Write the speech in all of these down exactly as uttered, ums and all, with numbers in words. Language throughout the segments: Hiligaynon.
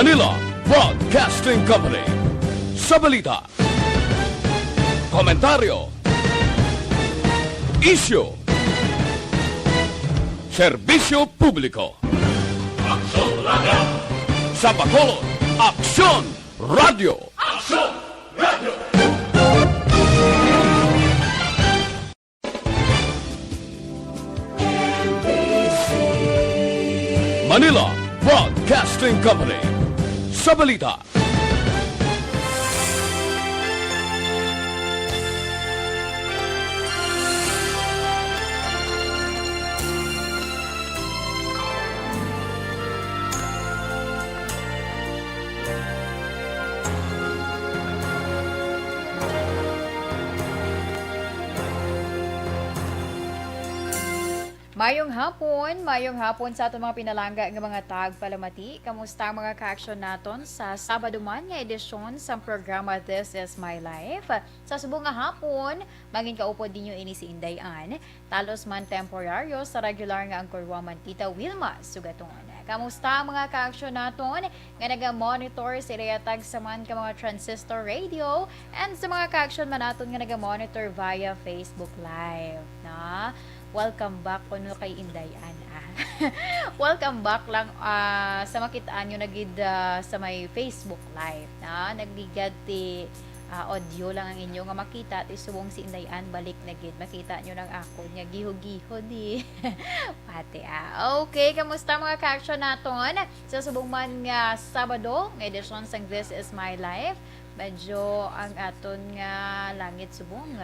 Manila Broadcasting Company. Sa balita, komentaryo, isyu, serbisyo publiko. Aksyon Radio! Sa Bacolod, Aksyon Radio! Aksyon Radio! Manila Broadcasting Company. Sa balita. Mayong hapon, mayong hapon sa aton mga pinalangga nga mga tagpalamati. Kamusta ang mga kaaksyon naton sa Sabado man nga edisyon sang programa This Is My Life? Sa subong nga hapon, mangin kaupod ninyo ini si Inday Ann, talos man temporaryo sa regular nga anchor woman Tita Wilma Sugaton. Kamusta ang mga kaaksyon naton nga naga-monitor sa ila tagsa man ka mga transistor radio and sa mga kaaksyon man naton nga naga-monitor via Facebook Live, no? Welcome back kuno kay Inday Ann, ah. Welcome back lang, ah, sa makit-an nyo na gid, ah, sa may Facebook Live, no? Nagligad ti, ah, audio lang ang inyo nga makita, ti subong si Inday Ann balik na gid. Makita nyo lang ako nga giho-giho di. Pati, ah. Okay, kamusta mga kaaksyon naton? Sa subong man nga Sabado, nga edisyon sang This Is My Life, medyo ang aton nga langit subong,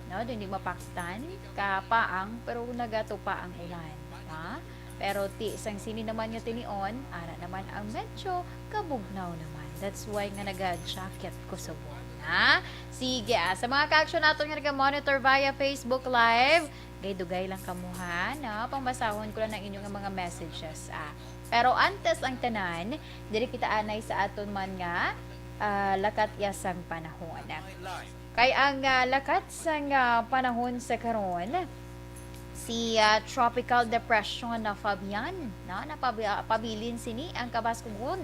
no, hindi mapaktan, kapaang, pero nagatupa ang ulan, ha? Pero ti sang sini naman nga tinion, ara naman ang medyo kabugnaw naman. That's why nga naga-jacket ko subong, ha? Sige, ah, sa mga kaaksyon naton nga naga-monitor via Facebook Live, dugay-dugay lang kamo, ha, no? Pangbasahon ko lang ang inyong mga messages, ah. Pero antes ang tanan, diri kita anay sa aton man nga, ah, lakat iya sang panahon. Kay ang, ah, lakat sang, ah, panahon sa karon, si, ah, Tropical Depression na Fabian, no, napabi-, pabilin sini ang kabaskugon,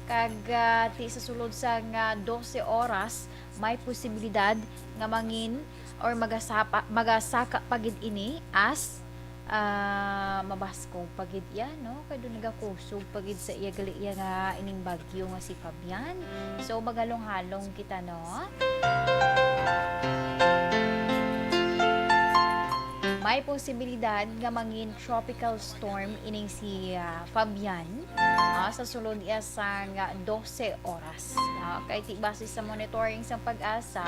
kag, ah, ti sa sulod sang, ah, dose oras, may posibilidad nga mangin or magasapa, magasaka pa gid ini as, ah, mabaskog pa gid iya, no? Kay doon nagakusog pa gid sa iya gali iya nga ining bagyo nga si Fabian. So, magalong-halong kita, no? May posibilidad nga mangin tropical storm ining si, ah, Fabian, ah, sa sulod iya sang dose oras. Ah, kay ti base sa monitoring sang PAGASA,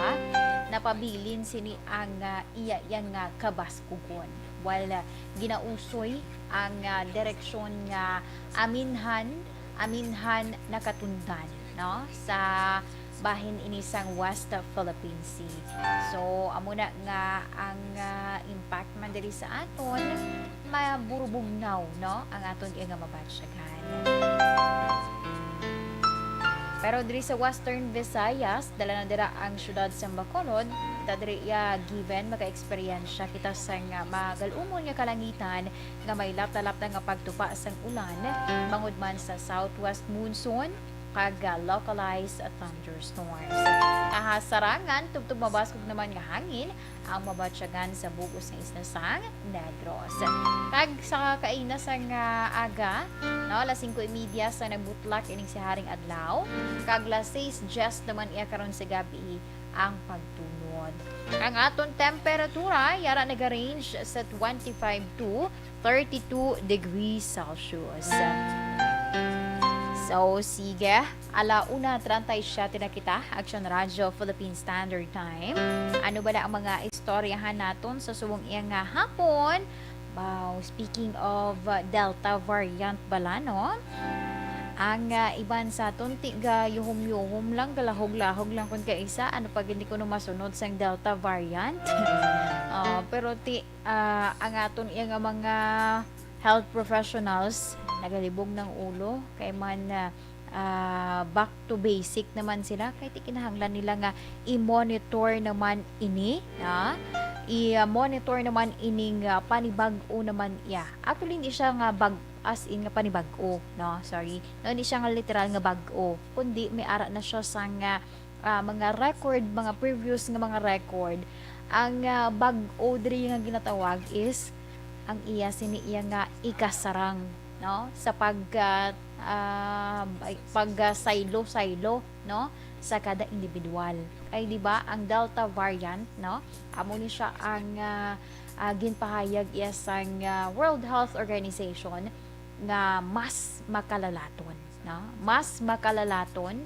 napabilin sini ang, ah, iya, iya nga kabaskugon. While, ah, ginausoy ang, ah, direksyon nga aminhan, aminhan nakatundan, no, sa bahin ini sang West Philippine Sea. So, amo na nga ang, ah, impact man diri sa aton, maburubugnaw, no, ang aton iya nga mabatyagan. Pero diri sa Western Visayas, dala na dira ang siyudad sang Bacolod. Kita diri iya given, maka-eksperyensya kita sang, ah, magal-umon nga kalangitan nga may lapta-lapta nga pagtupa sang ulan, bangod man sa southwest monsoon kag, ah, localized thunderstorms. Kahasarangan, tubtob mabaskog naman nga hangin ang mabatyagan sa bug-os nga isla sang Negros. Kag sa kaina sang, ah, aga, no, alas singko y media sa nagbutlak ining si haring adlaw, kag alas sais dyes naman iya karon sa gabi ang pagtunod. Ang aton temperatura yara naga-range sa twenty-five to thirty-two degrees Celsius. So, sige, ala una treinta y siete na kita, Action Radio Philippine Standard Time. Ano bala ang mga istoryahan naton sa subong iya nga hapon? Wow, speaking of, uh, Delta variant bala, no? Ang, uh, iban sa aton ti gayuhom-yuhom lang, galahog-lahog lang kun kaisa, ano pa gid kuno masunod sang Delta variant? Ah, pero ti, ah, ang aton iya nga mga health professionals nagalibog ng ulo kay man, ah, ah, back to basic naman sila, kay ti kinahanglan nila nga i-monitor naman ini, ha? I-monitor naman ining, ah, panibag-o naman iya. Actually, hindi siya nga bag-, as in nga panibag-o, no? Sorry. No, hindi siya nga literal nga bag-o, kundi may ara na siya sang, ah, ah, mga record, mga previous nga mga record. Ang, ah, bag-o diri nga ginatawag is ang iya sini iya nga ikasarang, no? Sa pag, ah, ah, bay-, pag, ah, saylo-saylo, no? Sa kada individual. Kay di ba ang Delta variant, no? Amo ni siya ang, ah, ah, ginpahayag iya sang, ah, World Health Organization nga mas makalalaton, no? Mas makalalaton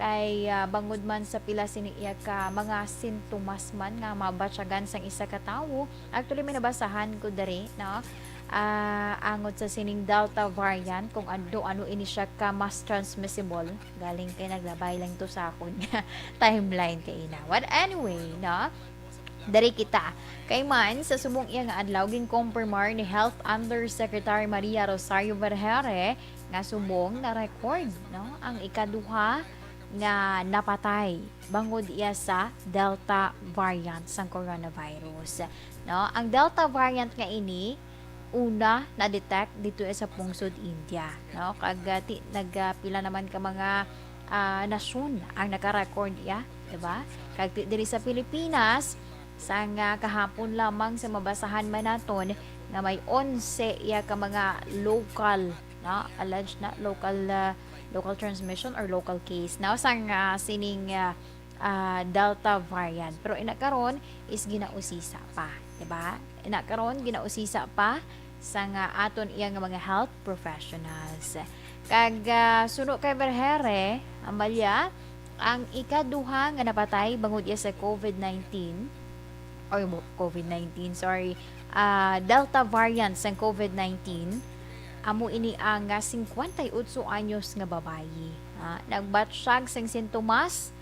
kay, ah, bangod man sa pila sini iya ka mga sintomas man nga mabatyagan sang isa ka tawo. Actually, may nabasahan ko diri, no? Ah, angod sa sining Delta variant, kung ano, ano ini siya ka mas transmissible. Galing kay naglabay lang to sa akon nga timeline kay ina. But anyway, no? Dari kita. Kay man, sa subong iya nga adlaw, ginkumpirmar ni Health Undersecretary Maria Rosario Vergeire nga subong na-record, no, ang ikaduha nga napatay bangod iya sa Delta variant sang coronavirus. No, ang Delta variant nga ini, una na-detect dito sa pungsod India, no? Kag, ah, ti-, nag, ah, pila naman ka mga, ah, nasyon ang naka-record iya, di ba? Kag ti-, diri sa Pilipinas, sang, ah, kahapon lamang sa mabasahan man naton nga may onse iya ka mga local, no? Alleged na local, ah, local transmission or local case, no? Sang, ah, sining, ah, ah, Delta variant. Pero ina karon is ginausisa pa, di ba? Ina karon ginausisa pa sang, ah, aton iya nga mga health professionals. Kag, ah, suno kay Vergeire, Amalia, ang ikaduha nga napatay bangod iya sa COVID nineteen, or mo-, COVID nineteen, sorry, ah, Delta variant sang COVID nineteen, amo ini ang, ah, singkwenta y otso anyos nga babayi. Ah, nagbatyag sang sintomas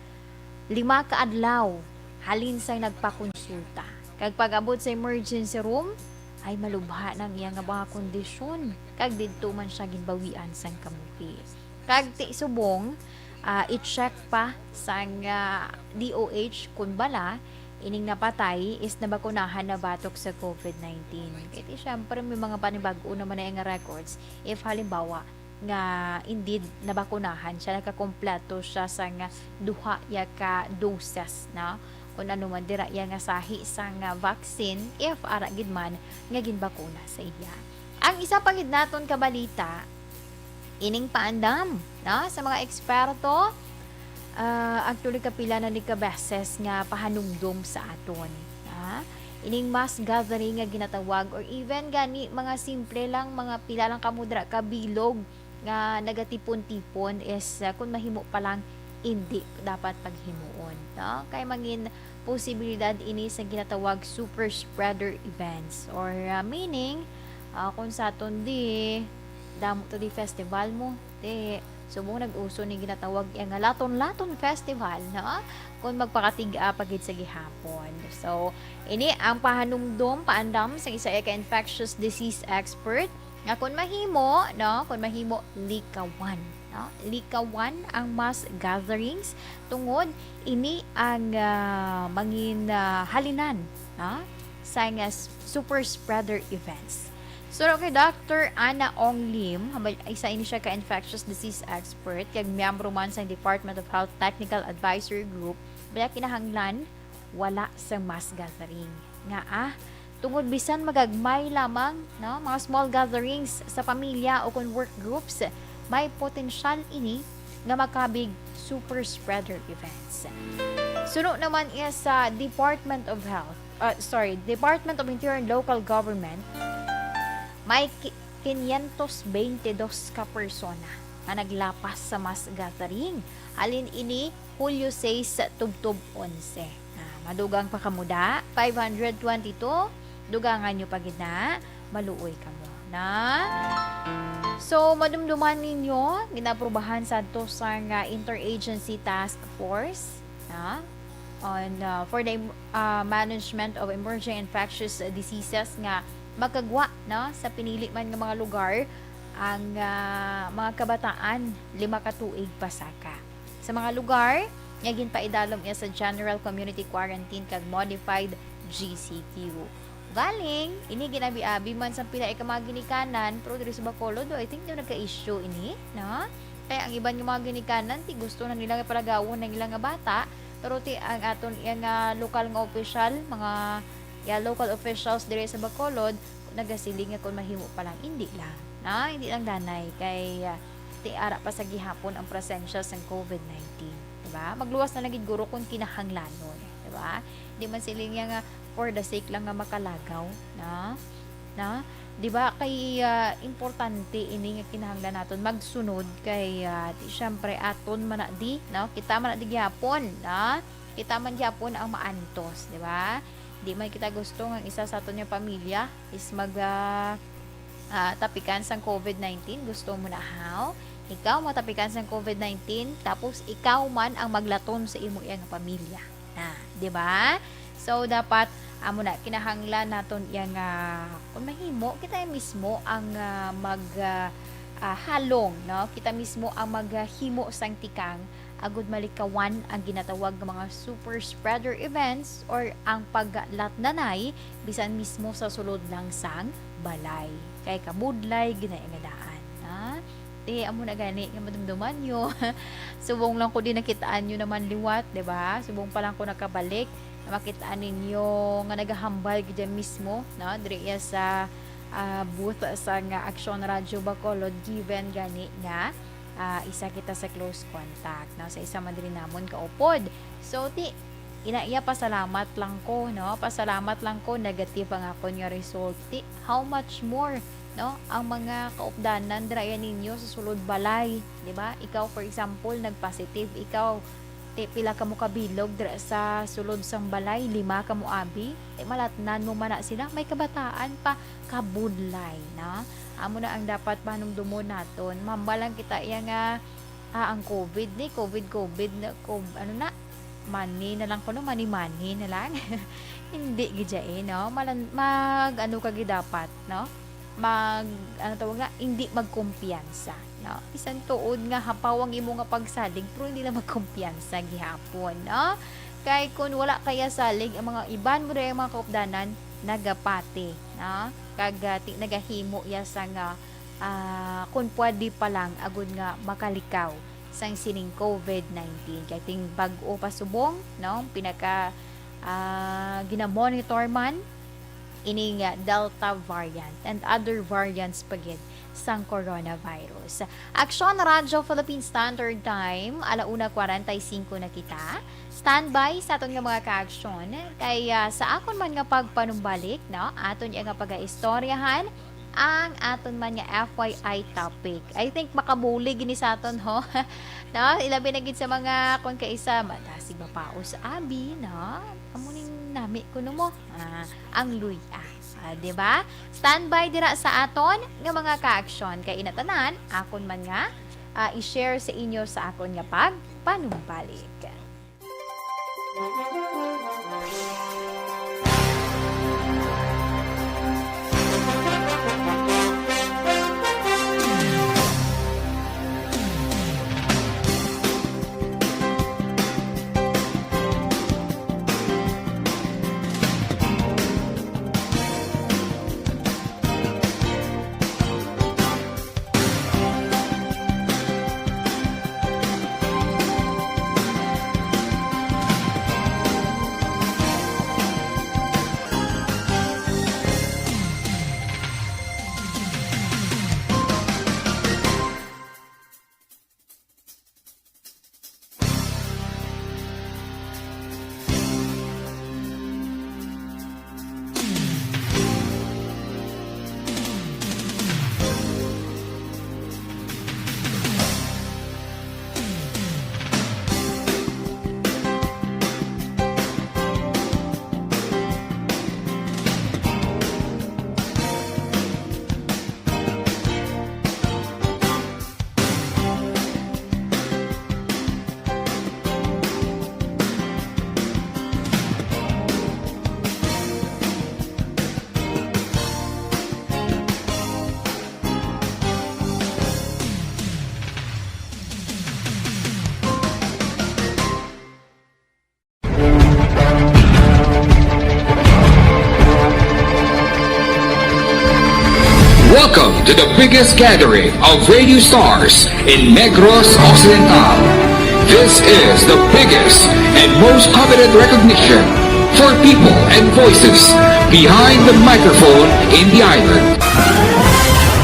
lima ka adlaw halin sang nagpakonsulta. Kag pag-abot sa emergency room, ay malubha na ang iya nga mga kondisyon, kag didto man siya ginbawian sang kabuhi. Kag ti subong, ah, i-check pa sang, ah, D O H kon bala ining napatay is nabakunahan na batok sa COVID nineteen. Kay ti, syempre, may mga panibag-o naman na nga records. If halimbawa, nga indeed nabakunahan siya, nakakompleto siya sang duha ya ka doses, no? Kung ano man dira ya nga sahi sang vaccine, if ara gid man nga ginbakuna sa iya. Ang isa pa gid naton ka balita, ining paandam, no? Sa mga eksperto, ah, actually, kapila na ni ka beses nga pahanumdom sa aton, ha? Ining mass gathering nga ginatawag, or even gani mga simple lang, mga pila lang kamo dira ka bilog nga nagatipon-tipon is, ah, kung mahimo pa lang, indi dapat paghimuon, no? Kay mangin posibilidad ini sa ginatawag super spreader events, or, ah, meaning, ah, kung sa aton di, damo to di festival mo, di, subong nag-uso ni ginatawag iya nga Laton-Laton Festival, no? Kung magpakatig-a pa gid sa gihapon. So, ini ang pahanumdom, paandam sa isa ka infectious disease expert, nga kon mahimo, no, kon mahimo, likawan, no? Likawan ang mass gatherings tungod ini ang, ah, mangin, ah, halinan, no, sa nga s-, super spreader events. Suno kay Doctor Anna Ong Lim, hambal-, isa ini siya ka infectious disease expert kag miyembro man sa Department of Health Technical Advisory Group, bala kinahanglan wala sa mass gathering. Nga, ah, tungod bisan magagmay lamang, no, mga small gatherings sa pamilya o kon work groups, may potensyal ini nga makabig super spreader events. Suno naman iya sa Department of Health, ah, sorry, Department of Interior and Local Government, may ki-, quinientos veinte dos ka persona nga naglapas sa mass gathering. Halin ini Hulyo sais tubtob onse. Ah, madugang pa kamo da, five hundred twenty-two. Dugangan nyo pa gid na, maluoy kamo na. So, madumduman ninyo, ginaaprubahan sadto sang, ah, Interagency Task Force, ah, on, ah, for the, ah, Management of Emerging Infectious Diseases nga magkagwa, no, sa pinili man nga mga lugar ang, ah, mga kabataan lima ka tuig pasaka. Sa mga lugar nga ginpaidalom iya sa General Community Quarantine kag Modified G C Q. Galing, ini ginabi-abi man sa pila ka mga ginikanan, pero diri sa Bacolod, I think, daw nagka-issue ini, no? Kaya ang iban nga mga ginikanan, ti gusto na nila nga palagawon ang ilang nga bata, pero ti ang aton iya nga lokal nga opisyal, mga, ya, local officials diri sa Bacolod, nagasiling nga kung mahimo pa lang, hindi lang, no? Hindi lang danay kay, ah, ti ara pa sa gihapon ang presensya sang covid nineteen, di ba? Magluwas na lang gid guro kung kinahanglanon, di ba? Di man sila niya nga for the sake lang nga makalagaw, no? No? Di ba? Kay, ah, importante ini nga kinahanglan naton magsunod kay, ah, di, syempre, aton man na di, no? Kita man na di gyapon, no? Kita man gyapon ang maantos, di ba? Di man kita gusto nga ang isa sa aton nga pamilya is mag, ah, ah, tapikan sang covid nineteen. Gusto mo na, haw? Ikaw matapikan sang covid nineteen, tapos ikaw man ang maglaton sa imo iya nga pamilya. Na, di ba? So, dapat, amo na, kinahanglan naton iya nga, kung mahimo, kita mismo ang, ah, mag, ah, ah, halong, no? Kita mismo ang maghimo sang tikang agud malikawan ang ginatawag nga mga super spreader events or ang paglatnanay bisan mismo sa sulod lang sang balay. Kay kabudlay gid na nga daan, ha? Ti, amo na gani nga madumduman nyo. Subong lang ko di nakitaan nyo naman liwat, di ba? Subong pa lang ko nakabalik, na makitaan ninyo nga nagahambal gid mismo, no? Diri iya sa, ah, booth sa nga Aksyon Radyo Bacolod, given gani nga, ah, isa kita sa close contact, no? Sa isa man diri namon kaupod. So, ti, ina iya, pasalamat lang ko, no? Pasalamat lang ko, negative ang akon nga result. Ti, how much more, no? Ang mga kaupdanan dira iya ninyo sa sulod balay, di ba? Ikaw, for example, nag-positive, ikaw, ti, pila ka mo kabilog dira sa sulod sang balay, lima ka mo abi, ti, malatnan mo man na sila, may kabataan pa, kabudlay, no? Amo na ang dapat panumdumon naton. Mambal lang kita iya nga, ah, ang covid ni, covid, covid, na, co-, ano na, money na lang kuno, money, money na lang. Hindi gid siya eh, no? Malan-, mag, ano ka gid dapat, no? Mag, ano tawag na, hindi magkumpiyansa, no? Bisan tuod nga hapaw ang imo nga pagsalig, pero hindi lang magkumpiyansa gihapon, no? Kay kung wala kaya salig, ang mga iban mo diri, ang mga kaupdanan, nagapati, no? Kag, ah, ti-, nagahimo iya sa nga, ah, kung pwede pa lang, agud nga makalikaw sang sining covid nineteen. Kay ting bag-o pa subong, no? Pinaka, ah, ginamonitor man ining, ah, Delta variant and other variants pa gid sang coronavirus. Aksyon Radyo Philippine Standard Time, ala una kwarenta y singko na kita. Standby sa aton nga mga kaaksyon. Kay, ah, sa akon man nga pagpanumbalik, no, aton iya nga pagaistoryahan ang aton man nga F Y I topic. I think makabulig gini sa aton, ho. No? Ilabi na gid sa mga, kung kaisa, madasig mapaos abi, no? Amo ning nami kuno mo. Ah, ang luya. Ah, di ba? Standby dira sa aton nga mga kaaksyon. Kay ina tanan, akon man nga, ah, i-share sa inyo sa akon nga pagpanumbalik. to the biggest gathering of radio stars in Negros Occidental. This is the biggest and most coveted recognition for people and voices behind the microphone in the island.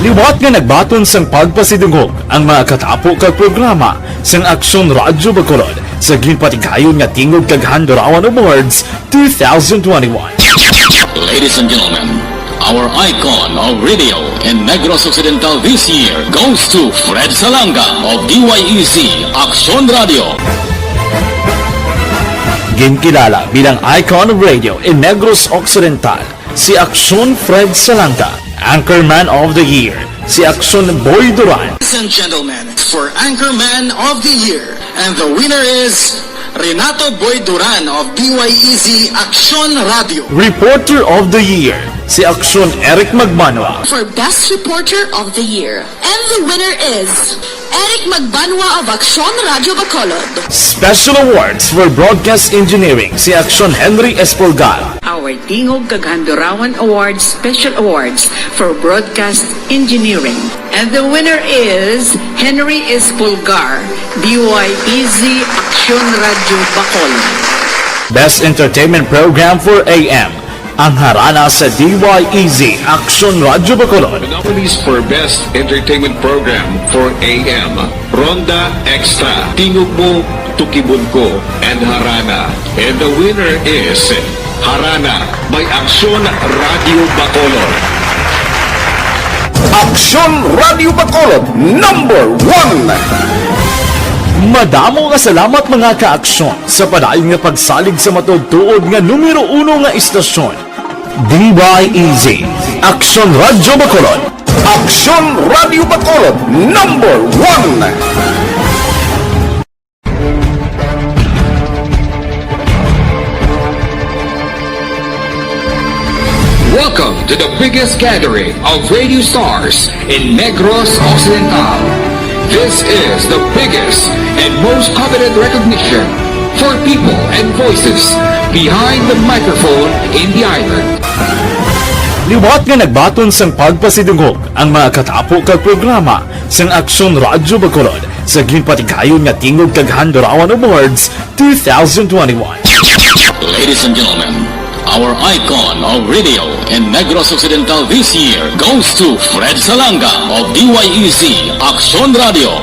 Liwat nga nagbaton sang pagpasidungog ang mga katapo kag programa sang Aksyon Radyo Bacolod sa ginpatigayon nga Tingog kag Handurawan Awards two thousand twenty-one. Ladies and gentlemen, our icon of radio in Negros Occidental this year goes to Fred Salanga of D Y E Z Aksyon Radio. Ginkilala bilang icon of radio in Negros Occidental si Aksyon Fred Salanga, Anchorman of the Year si Aksyon Boy Duran. Ladies and gentlemen, for Anchorman of the Year, and the winner is Renato Boy Duran of D Y E Z Aksyon Radio. Reporter of the Year si Aksyon Eric Magbanwa. For Best Reporter of the Year, and the winner is Eric Magbanwa of Aksyon Radio Bacolod. Special Awards for Broadcast Engineering si Aksyon Henry Espolgar. Our Tingog kag Handurawan Awards Special Awards for Broadcast Engineering. And the winner is Henry Espolgar, D Y E Z Aksyon Radio Bacolod. Best Entertainment Program for A M, ang Harana sa D Y E Z Aksyon Radio Bacolod. The nominees for Best Entertainment Program for A M, Ronda Extra, Tingog Mo, Tukibon Ko, and Harana. And the winner is Harana by Aksyon Radio Bacolod. Aksyon Radio Bacolod, number one. Madamo nga salamat, mga ka-aksyon, sa padayon nga pagsalig sa matuod-tuod nga numero uno nga istasyon, D Y E Z, Aksyon Radyo Bacolod. Aksyon Radyo Bacolod, number one. Welcome to the biggest gathering of radio stars in Negros Occidental. This is the biggest and most coveted recognition for people and voices behind the microphone in the island. Liwat nga nagbaton sang pagpasidungog ang mga katapo kag programa sang Aksyon Radyo Bacolod sa ginpatigayon nga Tingog kag Handurawan Awards two thousand twenty-one. Ladies and gentlemen, our icon of radio in Negros Occidental this year goes to Fred Salanga of D Y E Z Aksyon Radio.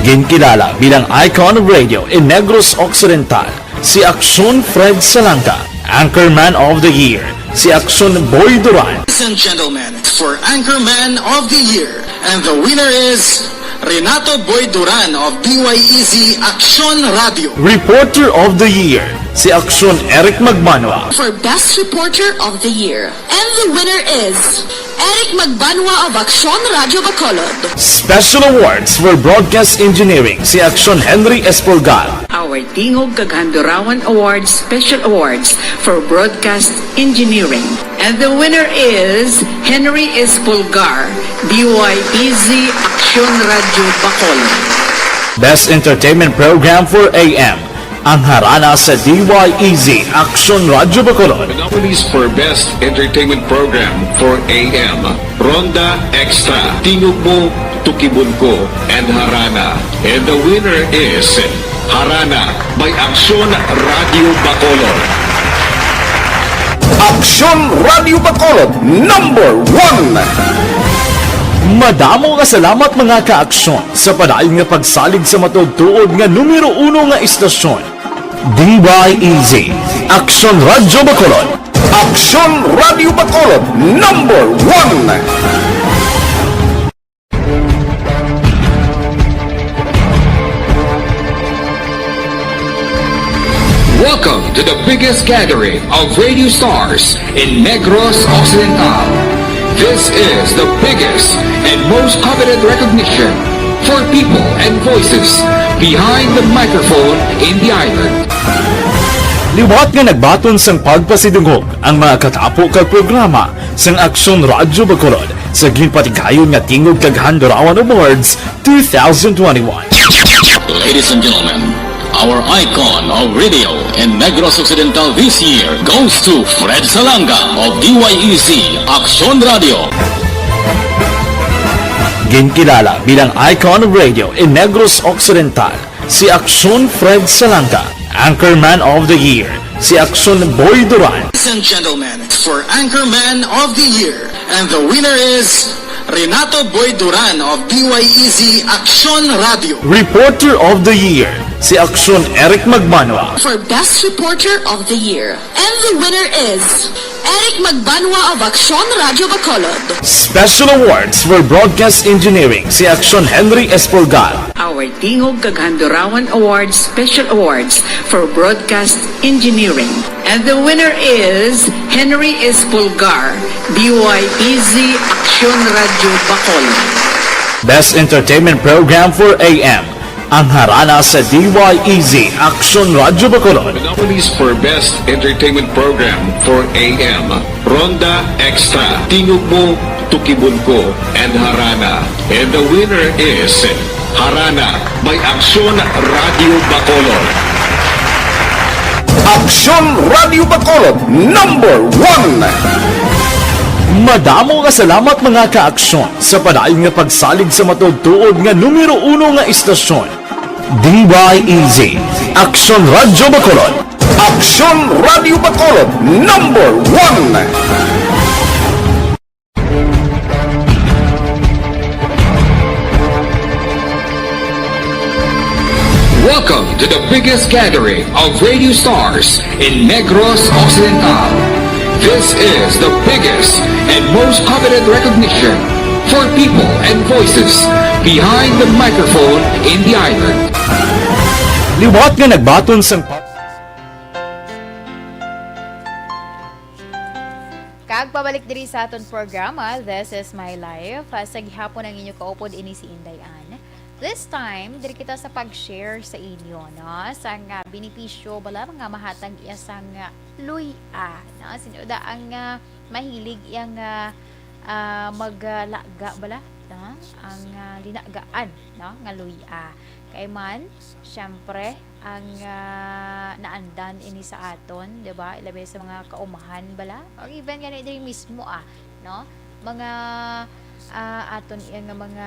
Ginkilala bilang icon of radio in Negros Occidental si Aksyon Fred Salanga, Anchorman of the Year si Aksyon Boy Duran. Ladies and gentlemen, for Anchorman of the Year, and the winner is Renato Boy Duran of D Y E Z Aksyon Radio. Reporter of the Year si Aksyon Eric Magbanwa. For Best Reporter of the Year, and the winner is Eric Magbanwa of Aksyon Radio Bacolod. Special Awards for Broadcast Engineering si Aksyon Henry Espolgar. Our Tingog kag Handurawan Awards Special Awards for Broadcast Engineering. And the winner is Henry Espolgar, D Y E Z Aksyon Radio Bacolod. Best Entertainment Program for A M, ang Harana sa D Y E Z Aksyon Radio Bacolod. The nominees for Best Entertainment Program for A M, Ronda Extra, Tingog Mo, Tukibon Ko, and Harana. And the winner is Harana by Aksyon Radio Bacolod. Aksyon Radio Bacolod, number one. Madamo nga salamat, mga ka-aksyon, sa padayon nga pagsalig sa matuod-tuod nga numero uno nga istasyon, D Y E Z, Aksyon Radyo Bacolod. Aksyon Radyo Bacolod, number one. Welcome to the biggest gathering of radio stars in Negros Occidental. This is the biggest and most coveted recognition for people and voices behind the microphone in the island. Liwat nga nagbaton sang pagpasidungog ang mga katapo kag programa sang Aksyon Radyo Bacolod sa ginpatigayon nga Tingog kag Handurawan Awards two thousand twenty-one. Ladies and gentlemen, Our icon of radio in Negros Occidental this year goes to Fred Salanga of D Y E Z Aksyon Radio. Ginkilala bilang icon of radio in Negros Occidental si Aksyon Fred Salanga, Anchorman of the Year si Aksyon Boy Duran. Ladies and gentlemen, for Anchorman of the Year, and the winner is Renato Boy Duran of D Y E Z Aksyon Radio. Reporter of the Year si Aksyon Eric Magbanwa. For Best Reporter of the Year, and the winner is Eric Magbanwa of Aksyon Radio Bacolod. Special Awards for Broadcast Engineering si Aksyon Henry Espolgar. Our Tingog kag Handurawan Awards Special Awards for Broadcast Engineering. And the winner is Henry Espolgar, D Y E Z Aksyon Radio Bacolod. Best Entertainment Program for A M, ang Harana sa D Y E Z Aksyon Radio Bacolod. The nominees for Best Entertainment Program for A M, Ronda Extra, Tingog Mo, Tukibon Ko, and Harana. And the winner is Harana by Aksyon Radio Bacolod. Aksyon Radio Bacolod, number one. Madamo nga salamat, mga ka-aksyon, sa padayon nga pagsalig sa matuod-tuod nga numero uno nga istasyon, D Y E Z, Aksyon Radio Bacolod. Aksyon Radio Bacolod, number one. Welcome to the biggest gathering of radio stars in Negros Occidental. This is the biggest and most coveted recognition for people and voices behind the microphone in the island. Liwat nga nagbaton sang pa- Kag pabalik diri sa aton programa, This Is My Life. Ah, sa gihapon ang inyo kaupod ini si Inday Ann. This time, diri kita sa pag-share sa inyo, no, sang, ah, benepisyo bala nga mahatag iya sang, ah, luy-a, no? Sino da ang, ah, mahilig iya nga, ah, maglaga bala, no? Ang, ah, linagaan, no, nga luy-a. Kay man, syempre, ang, ah, naandan ini sa aton, di ba? Ilabi sa mga kaumahan bala, or even gani diri mismo, ah, no? Mga, ah, aton iya nga mga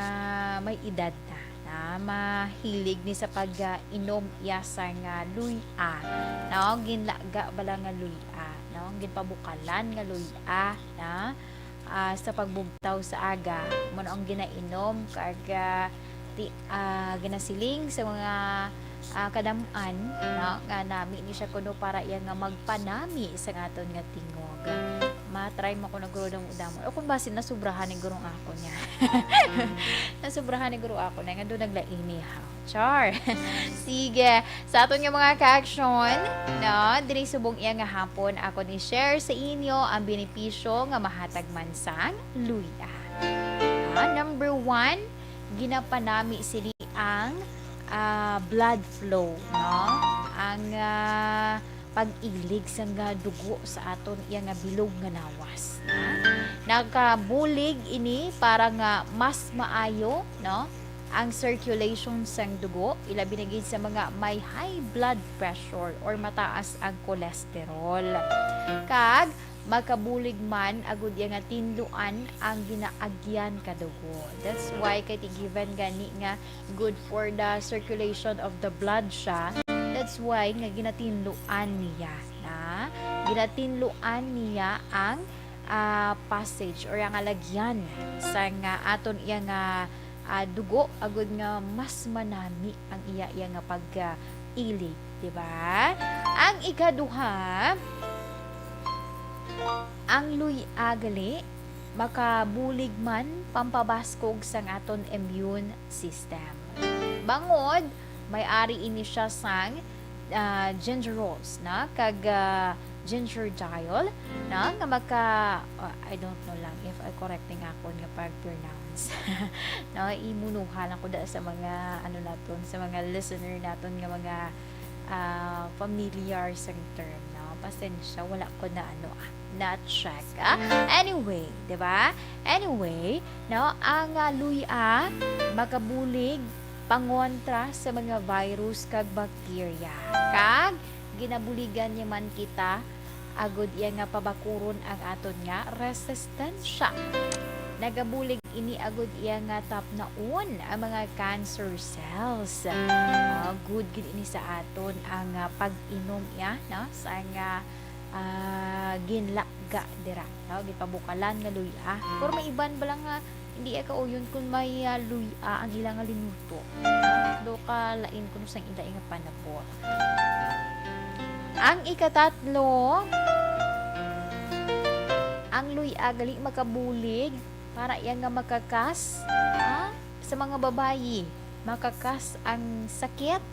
may edad na, na mahilig ni sa pag, ah, inom iya sang luy-a, no? Ginlaga bala nga luy-a, no? Ginpabukalan nga luy-a, na, ah, sa pagbugtaw sa aga, mo na ang ginainom kag, ah, ti-, ah, ginasiling sa mga, ah, kadam-an, no, nga nami ni siya kuno para iya nga magpanami sa aton nga tingog. Ma-try mo kuno guro damo-damo. O kung basin nasubrahan ni guro ang ako niya. Nasubrahan ni guro ako na nga doon naglaini, ha. Char. Sige. Sa aton nga mga ka-aksyon, no, diri subong iya nga hapon, ako ni share sa inyo ang benepisyo nga mahatag man sang luya. Ah, number one, ginapanami sini ang, ah, blood flow, no? Ang, ah, pag-ilig sang, ah, dugo sa aton iya nga bilog nga lawas, ha? Nakabulig ini para nga mas maayo, no, ang circulation sang dugo, ilabi na gid sa mga may high blood pressure or mataas ang cholesterol. Kag makabulig man agud iya nga tinluan ang ginaagyan ka dugo. That's why kay ti given gani nga good for the circulation of the blood siya. That's why nga ginatinluan niya na. Ginatinluan niya ang, ah, passage or ang alagyan sang, ah, aton iya nga, ah, dugo agud nga mas manami ang iya, iya nga pag, ah, ilig, di ba? Ang ikaduha, ang luy-a gali makabulig man pampabaskog sang aton immune system. Bangod may ari ini siya sang, ah, gingerols na kag, ah, gingerdiol na nga maka, ah, I don't know lang if I correct ning akon nga pag-pronounce. No, imunuha lang ko da sa mga ano naton, sa mga listener naton nga mga, ah, familiar sa term, no. Pasensya, wala ko na ano, ah, na-check, ah. Anyway, di ba? Anyway, no, ang, ah, luya makabulig pangontra sa mga virus kag bakterya. Kag ginabuligan niya man kita agod iya nga pabakuron ang aton nga resistensya. Nagabulig ini agod iya nga tapnaon ang mga cancer cells. Ah, good gid ini sa aton ang, ah, pag-inom iya, no? Sa nga, ah, ginlaga dira, no? Gipabukalan nga luya. Pero may iban bala nga hindi iya kauyon kung may, ah, luya ang ila nga linuto. Do ka lain kuno sang ila nga panabot. Ang ikatatlo, ang luya gali makabulig para iya nga makakas, ha? Sa mga babayi, makakas ang sakit,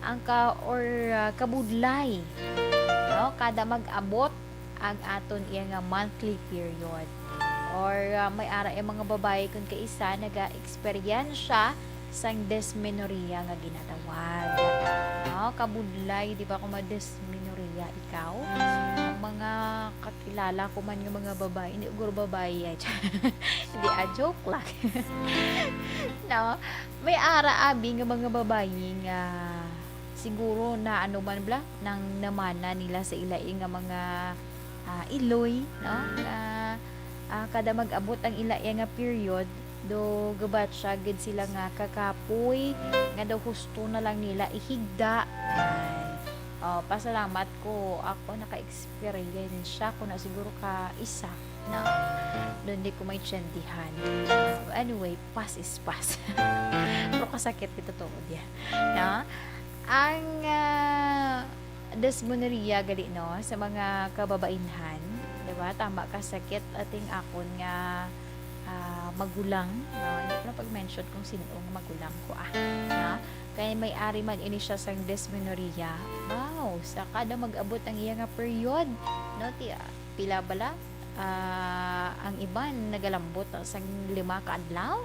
ang ka, or, ah, kabudlay, no? Kada mag-abot ang aton iya nga monthly period. Or, ah, may ara ang mga babayi kung kaisa naga-eksperyensya sang dysmenorrhea nga ginatawag. No? Kabudlay, di ba, kung ma-dysmenorrhea ikaw? Ang mga kakilala ko man nga mga babayi, hindi ugor babayi, ay, hindi, ah, joke lang. No? May ara abi nga mga babayi nga siguro na ano man bala, nang namana nila sa ila nga mga, ah, iloy, no? Nga, ah, kada mag-abot ang ila nga period, do gabatsa gid sila nga kakapoy, nga daw husto na lang nila ihigda. Ay, oh, pasalamat ko, ako naka-experience siya, ko na siguro ka isa na doon di ko may tsandihan. Anyway, past is past. Pero kasakit ito to, diyan. No? Ang, ah, dysmenorrhea gali, no, sa mga kababainhan, di ba? Tama ka, sakit ating akon nga, ah, magulang, no? Hindi ko na pag-mention kung sino ang magulang ko, ah. No? Kaya may ari man ini siya sang dysmenorrhea. Wow, sa kada mag-abot ang iya nga period, no? Ti, ah, pila bala? Ah, ang iban nagalambot na sang lima ka adlaw.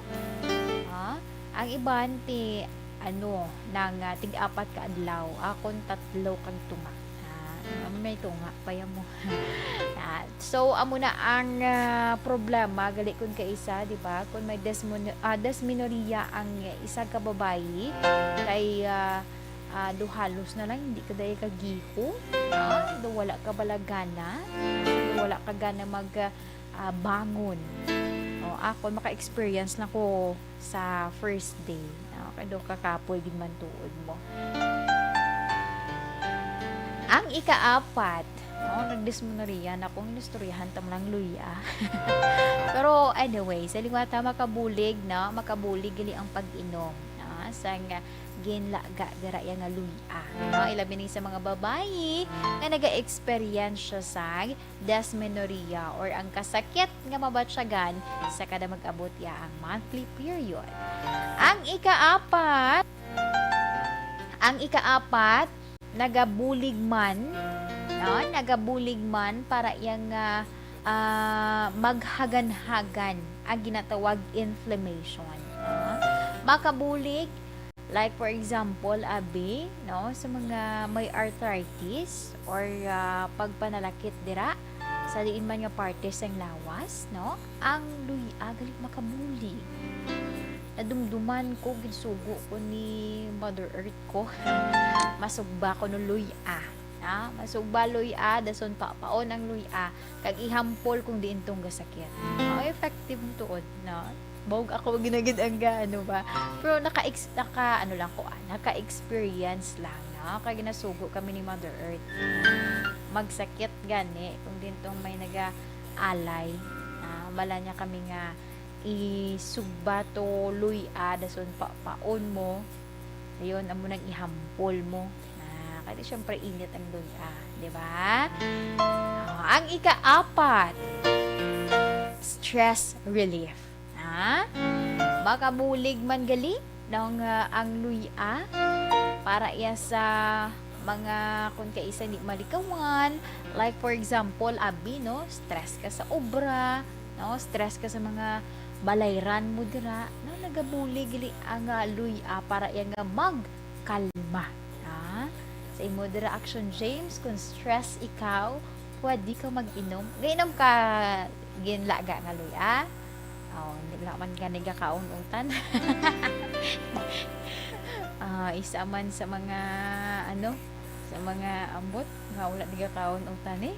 Ah, ang iban ti, ano, nang, ah, tig-apat ka adlaw. Akon tatlo kag tunga. Ah, may tunga pa yan mo. Ah, so, amo na ang, ah, problema. Gali kun kaisa, di ba? Kung may dysmon-, ah, dysmenorrhea ang isa ka babayi, kay, ah, ah, do halos na lang, hindi ka dahil kagiho, ah, do wala ka balagana, do wala ka gana mag, ah, bangon. O, ako, maka-experience lang ko sa first day. Ah, kay do kakapoy gid man tuod mo. Ang ikaapat, no, nagdismonoria na kung inistoryahan ta mo lang luya. Pero anyway, sa liwata makabulig, no, makabulig gali ang pag-inom, no, sang ginlaga dira iya nga luya, no? Ilabi ni sa mga babayi nga naga-experience siya sang dysmenorrhea or ang kasakit nga mabatyagan sa kada mag-abot iya ang monthly period. Ang ikaapat, ang ikaapat, nagabulig man, no? Nagabulig man para iya nga, ah, maghaganhagan ang ginatawag inflammation, no? Makabulig Like for example, abi, no, sa mga may arthritis or, ah, pagpanalakit dira sa diin man nga parte sang lawas, no, ang luy-a gali makabulig. Nadumduman ko, ginsugo ko ni Mother Earth ko. Masugba ko no luy-a. Ah, masugba luy-a, dason papaon ang luy-a, kag ihampol kung diin tong gasakit. Oh, effective mo tuod, no? Bawg ako ginagid ang ga, ano ba? Pero naka-ex-, naka, ano lang ko, ah, naka-experience lang, no? Kay ginasugo kami ni Mother Earth. Magsakit gani kung diin tong may naga-alay. Ah, bala niya kami nga isugba to luy-a, dason papaon mo. Ayun, amo nang ihampol mo. Ah, kay syempre init ang luy-a, di ba? Ah, ang ikaapat, stress relief. Ha? Makabulig man gali nang, ah, ang luy-a para iya sa mga kun kaisa di malikawan. Like for example, abi, no, stress ka sa obra, no, stress ka sa mga balayran mo dira, no, nagabulig gali ang, ah, luy-a para iya nga magkalma. Ah, sa imo dira, Action James, kung stress ikaw, pwede ka mag-inom. Gainom ka ginlaga nga luy-a? Oh, hindi lang man gani gakaon utan. Ah, isa man sa mga, ano, sa mga ambot nga wala nagakaon og tani.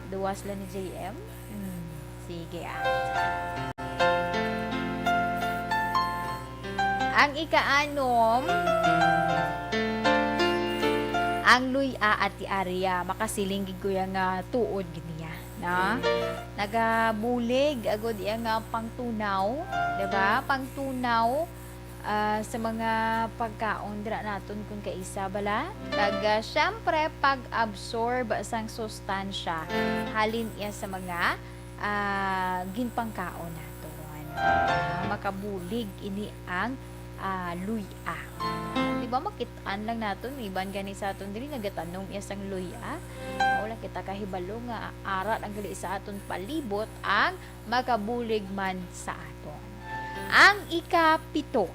Duwa sila ni J M. Hmm, sige, ah. Ang ikaanom, ang luy-a, Ate Aria. Makasiling gid ko ya nga tuod gid niya, no? Nagabulig agud iya nga pangtunaw, di ba? Pangtunaw, ah, sa mga pagkaon dira naton kun kaisa bala. Kag, ah, syempre, pag-absorb sang sustansya halin iya sa mga, ah, ginpangkaon naton. Ah, makabulig ini ang, ah, luy-a. Di ba, makit-an lang naton, iban gani sa aton diri, nagatanom iya sang luy-a. Wala kita kahibalo nga ara lang gali sa aton palibot ang makabulig man sa aton. Ang ikapito,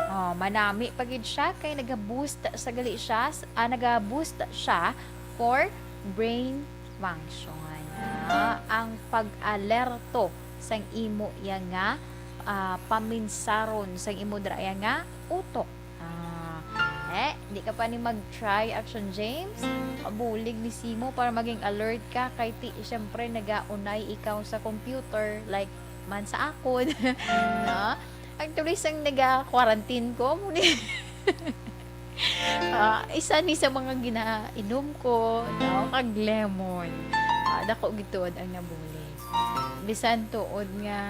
oh, manami pa gid siya kay naga-boost sa gali siya, s-, ah, naga-boost siya for brain function. Ah, ang pag-alerto sang imo iya nga, ah, paminsaron, sang imo dira iya nga utok. Ah, eh, di ka pa ni mag-try, Action James? Mabulig ni simo para maging alert ka kay ti, siyempre, nagaunay ikaw sa computer, like man sa akon, no? Actually, sang naga-quarantine ko, amo ni, ah, isa ni sa mga ginainom ko, no? Kag lemon. Ah, dako gid tuod ang nabulig. Bisan tuod nga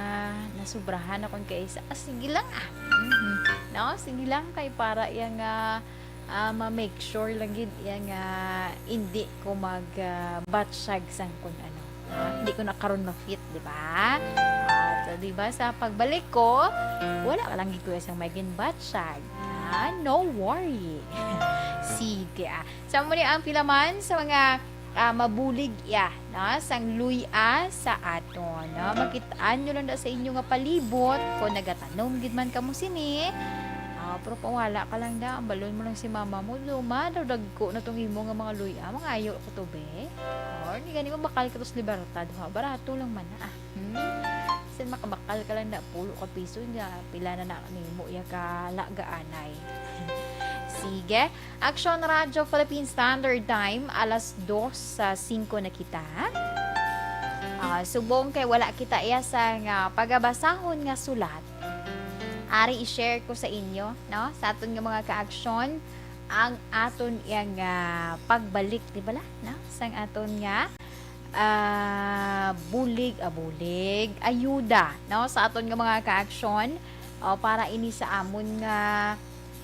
nasubrahan akon kaisa, ah, sige lang, ah. Mhm. No? Sige lang kay para iya nga, ah, ma-make sure lang gid iya nga indi ko mag, ah, batsyag sang kun ano. Ah, hindi ko na karon ma-fit, di ba? Ah, so, di ba, sa pagbalik ko, wala ka lang gid ko sang may ginbatsyag. Ah, no worry. Sige, ah. Sa mo ni ang pilaman sa mga, ah, mabulig iya, no? Sang luy-a sa aton, no? Makit-an nyo lang da sa inyo nga palibot kung nagatanom gid man kamo sini. Ah, pero pawala ka lang da, ang balon mo lang si mama mo, luma daw dagko na tong imo nga mga luy-a, mangayo ko to, be. Or di gani mabakal ka to sa Libertad, ha? Barato lang man na, ah. Hmm? Bisan makabakal ka lang da, pulo ka piso, nga pila na na nimo iya ka lagaanay. Sige. Action Radio Philippine Standard Time, alas dos sa singko na kita. Ah, subong kay wala kita iya sa nga pagabasahon nga sulat. Ari i-share ko sa inyo, no? Sa aton nga mga ka-aksyon, ang aton iya nga pagbalik, di bala? No? Sang aton nga, ah, bulig, ah, bulig, ayuda, no? Sa aton nga mga ka-aksyon, o, para ini sa amon nga,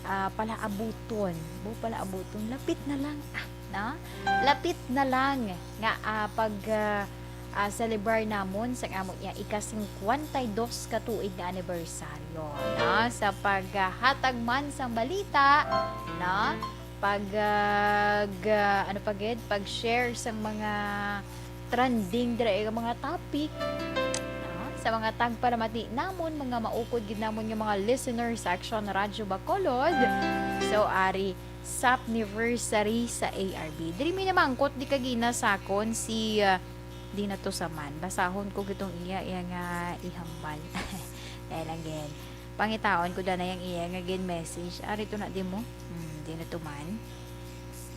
ah, palaabuton. Bu, palaabuton, lapit na lang, ah, no? Lapit na lang nga, ah, pag, ah, ah, celebrar namon sang amon iya ika-singkwenta y dos ka tuig nga anibersaryo, no? Sa paghatag man sang balita, no? Pag, ah, ga-, ano pa gid? Pag-share sang mga trending dira, eh, mga topic, no? Sa mga tagpalamati namon, mga maukod gid namon nga mga listeners sa Action Radio Bacolod. So, ari, Sapniversary sa A R B. Diri mi namangkot, di ka gina sa akon si, ah, di na to sa man. Basahon ko gitong iya, iya nga ihambal. Dahil again, pangitaon ko da na yang iya nga gin-message. Ari to na di mo? Hmm, di na to man.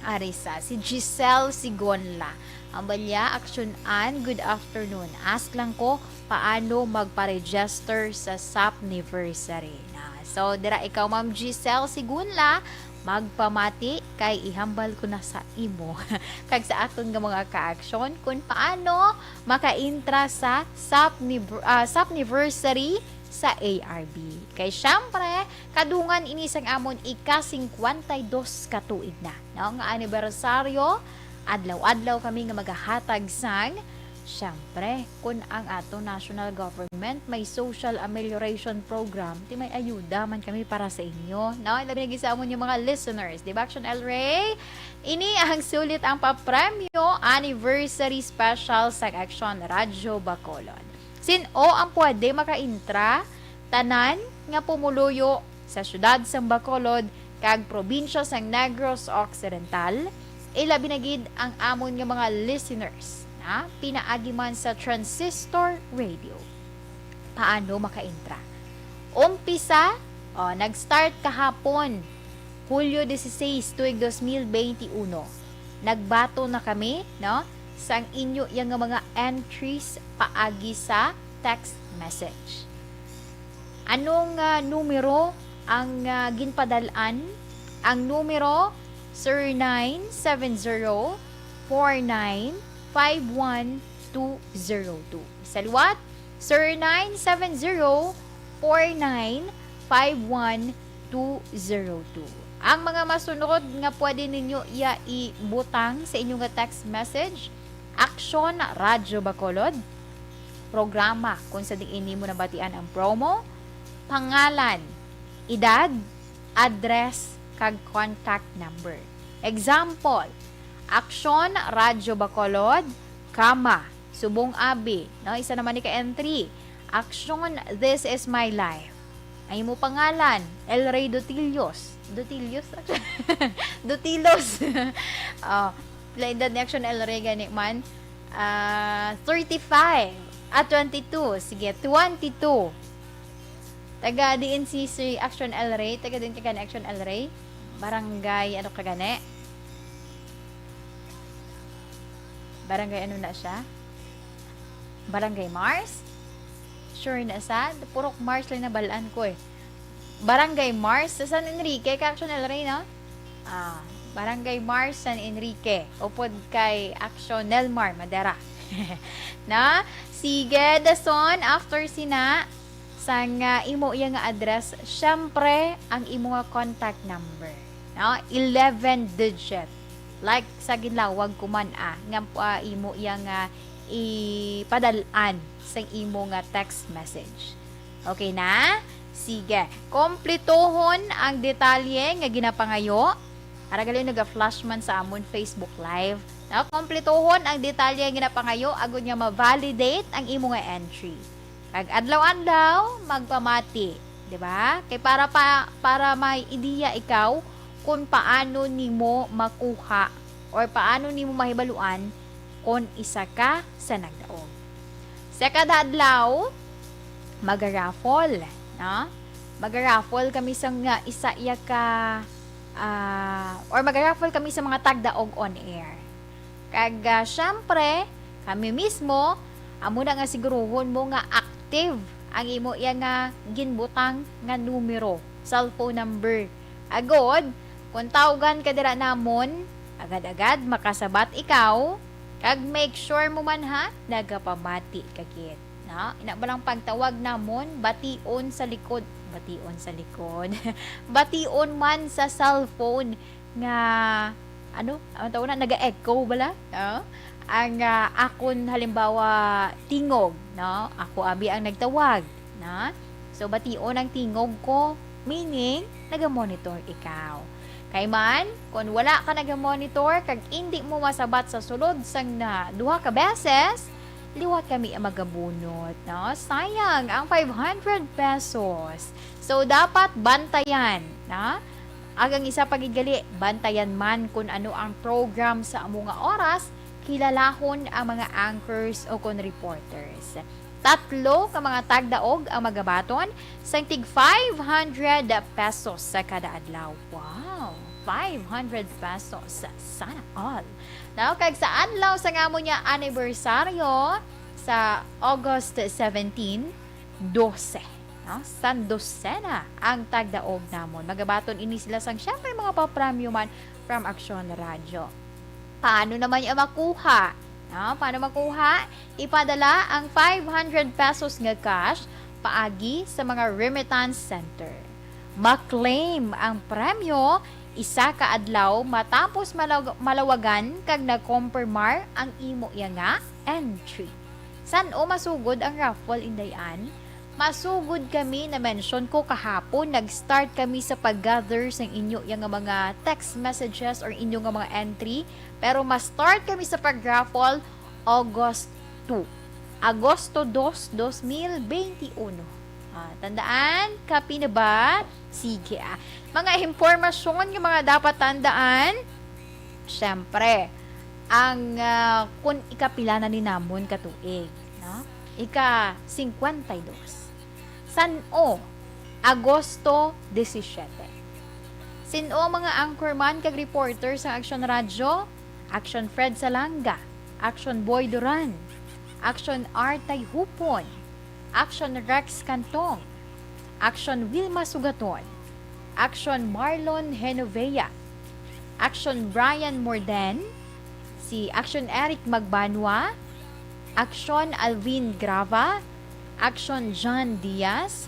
Ari sa, si Giselle Sigonla. Ang balya, Action Ann, good afternoon. Ask lang ko, paano magpa-register sa Sapniversary? Na, so, dira ikaw, Ma'am Giselle Sigonla, magpamati kay ihambal ko na sa imo kag sa aton nga mga ka-aksyon kung paano maka-intra sa Sapniv-, ah, Sapniversary sa A R B. Kay syempre, kadungan ini sang amon ika-singkwenta y dos ka tuig na, no, nga anibersaryo. Adlaw-adlaw kami nga magahatag sang, syempre, kun ang ato national government may social amelioration program, ti may ayuda man kami para sa inyo, no? Labi na gid sa amon yung mga listeners, di ba, Action El Rey? Ini ang sulit ang papremyo anniversary special sa Action Radyo Bacolod. Sin-o ang pwede makaintra? Tanan nga pumuluyo sa siyudad sang Bacolod kag probinsya sang Negros Occidental, ilabi na gid ang amon nga mga listeners, na pinaagi man sa transistor radio. Paano makaintra? Umpisa, o, nag-start kahapon Hulyo dieciséis, tuig dos mil benti uno. Nagbaton na kami, no, sang inyo yang nga mga entries paagi sa text message. Anong, ah, numero ang, ah, ginpadal-an? Ang numero, zero nine seven zero four nine five one two zero two. Sa liwat, zero nine seven zero four nine five one two zero two. Ang mga masunod nga pwede ninyo iya ibutang sa inyo nga text message, Aksyon Radyo Bacolod, programa kung sa diin nimo nabatian ang promo, pangalan, edad, address, kag contact number. Example, Aksyon Radyo Bacolod, kama, Subong Abi, no? Isa naman ni ka entry. Aksyon, This Is My Life. Ang imo pangalan, El Rey Dutilios. Dutilios? Dutilos. Oh, pila edad ni Aksyon El Rey gani man? Ah, thirty-five. Ah, twenty-two. Sige, twenty-two. Taga diin si Sir Action El Rey? Taga diin ka gani, Action El Rey? Barangay, ano ka gani? Barangay ano na siya? Barangay Mars? Sure na sad? Purok Mars lang nabalaan ko eh. Barangay Mars sa San Enrique, ka Action El Rey, no? Ah, Barangay Mars, San Enrique. Upod kay Action Nelmar Madera. Na? Sige, dason, after sina, sang, ah, imo iya nga address, syempre, ang imo nga contact number. No? Eleven digit. Like sa ginlawag ko man, ah, nga, ah, imo iya nga ipadal-an sang imo nga text message. Okay na? Sige. Kompletohon ang detalye nga ginapangayo. Ara gali, naga-flash man sa amon Facebook Live. No? Kompletohon ang detalye nga ginapangayo agod nga ma-validate ang imo nga entry. Kag adlaw-adlaw, magpamati, di ba? Kay para pa, para may ideya ikaw kung paano nimo makuha or paano nimo mahibaluan kung isa ka sa nagdaog. Sa kada adlaw, maga-raffle, no? Maga-raffle kami sa nga isa iya ka, ah, or maga-raffle kami sa mga tagdaog on air. Kag, ah, syempre, kami mismo, amo na nga siguruhon mo nga active ang imo iya nga ginbutang nga numero, cellphone number. Agod, kung tawgan ka dira namon, agad-agad makasabat ikaw, kag make sure mo man ha, nagapamati ka gid. No? Ina ba lang pagtawag namon, bation sa likod, bation sa likod, bation man sa cellphone nga, ano, ang tawag na, naga-echo bala, no? Ang, ah, akon, halimbawa, tingog, no? Ako abi ang nagtawag, no? So, bation ang tingog ko, meaning, naga-monitor ikaw. Kay man, kung wala ka naga-monitor kag indi mo masabat sa sulod sang na duha ka beses, liwat kami ang magabunot, no? Sayang ang five hundred pesos. So, dapat bantayan, no? Agang isa pa gid gali, bantayan man kung ano ang program sa amo nga oras, kilalahon ang mga anchors o kon reporters. Tatlo ka mga tagdaog ang magabaton sang tig five hundred pesos sa kada adlaw. Wow! Five hundred pesos. Sana all. Now, kag sa adlaw sa nga amo niya anibersaryo, sa August seventeen, dose, no? San dosena ang tagdaog namon. Magabaton ini sila sang, syempre, mga papremyo man from Aksyon Radyo. Paano naman niya makuha? No? Paano makuha? Ipadala ang five hundred pesos nga cash paagi sa mga remittance center. Ma-claim ang premyo isa ka adlaw matapos malaw-, malawagan kag nakompermar ang imo iya nga entry. San-o masugod ang raffle, Inday Ann? Masugod kami, na-mention ko kahapon, nag-start kami sa pag-gather sang inyo iya nga mga text messages or inyo nga mga entry, pero ma-start kami sa pag-raffle August two. Agosto dos, dos mil benti uno. Ah, tandaan, kapi na ba? Sige, ah. Mga impormasyon nga mga dapat tandaan, syempre, ang, ah, kun ikapila na ni namon ka tuig, no? Ika-singkwenta y dos. San-o? Agosto disisiete. Sin-o ang mga anchorman kag reporter sa Aksyon Radyo? Aksyon Fred Salanga, Aksyon Boy Duran, Aksyon R Tayhupon, Aksyon Rex Cantong, Aksyon Wilma Sugaton, Aksyon Marlon Genovea, Aksyon Brian Morden, si Aksyon Eric Magbanwa, Aksyon Alvin Grava, Aksyon John Diaz,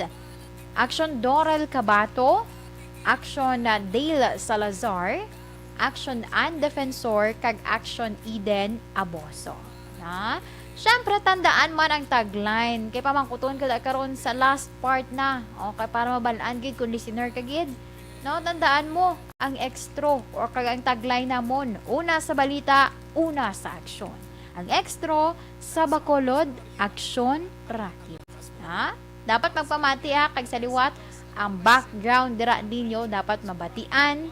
Aksyon Dorel Cabato, Aksyon, ah, Dale Salazar, Aksyon Ann Defensor, kag Aksyon Eden Aboso. Na? Siyempre, tandaan man ang tagline. Kay pamangkuton ka karon sa last part na. Okay, para mabalaan gid kung listener ka gid. No, tandaan mo, ang extra or kag ang tagline namon, una sa balita, una sa aksyon. Ang extra, sa Bacolod, aksyon, racket. Ha? Dapat magpamati, ha, kag sa liwat, ang background dira ninyo dapat mabatian,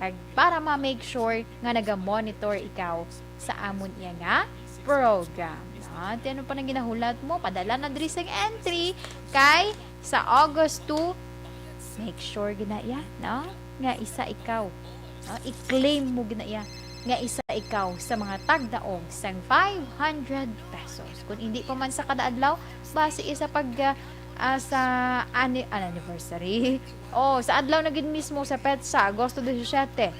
kag para ma-make sure nga naga-monitor ikaw sa amon iya nga program. No? Ti ano pa nang ginahulat mo? Padala na diri sing entry kay sa August two, make sure gina iya, no? Nga isa ikaw. No? I-claim mo gina iya nga isa ikaw sa mga tagdaog sang five hundred pesos. Kung hindi pa man sa kada adlaw, basi isa pag, ah, ah, sa ani-, an-, anniversary. Oh, sa adlaw na gid mismo sa petsa, Agosto disisiete.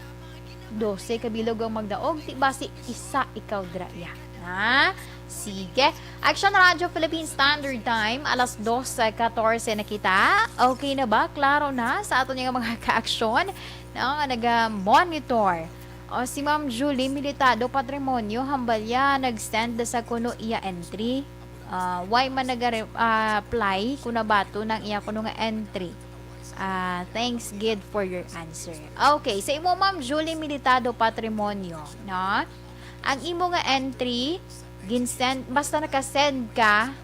Dose ka bilog ang magdaog, ti basi isa ikaw dira iya. Ha? Sige. Action Radio Philippine Standard Time, alas dos katorse na kita. Okay na ba? Klaro na sa aton nga mga kaaksyon, no, nga naga-monitor. O, si Ma'am Julie Militado Patrimonio, hambal ya, nag-send sa kuno iya entry. Ah, why man naga-re-, ah, apply kung nabato nang iya kuno nga entry? Ah, thanks gid for your answer. Okay, sa imo, Ma'am Julie Militado Patrimonio, no? Ang imo nga entry, gin-send, basta naka-send ka,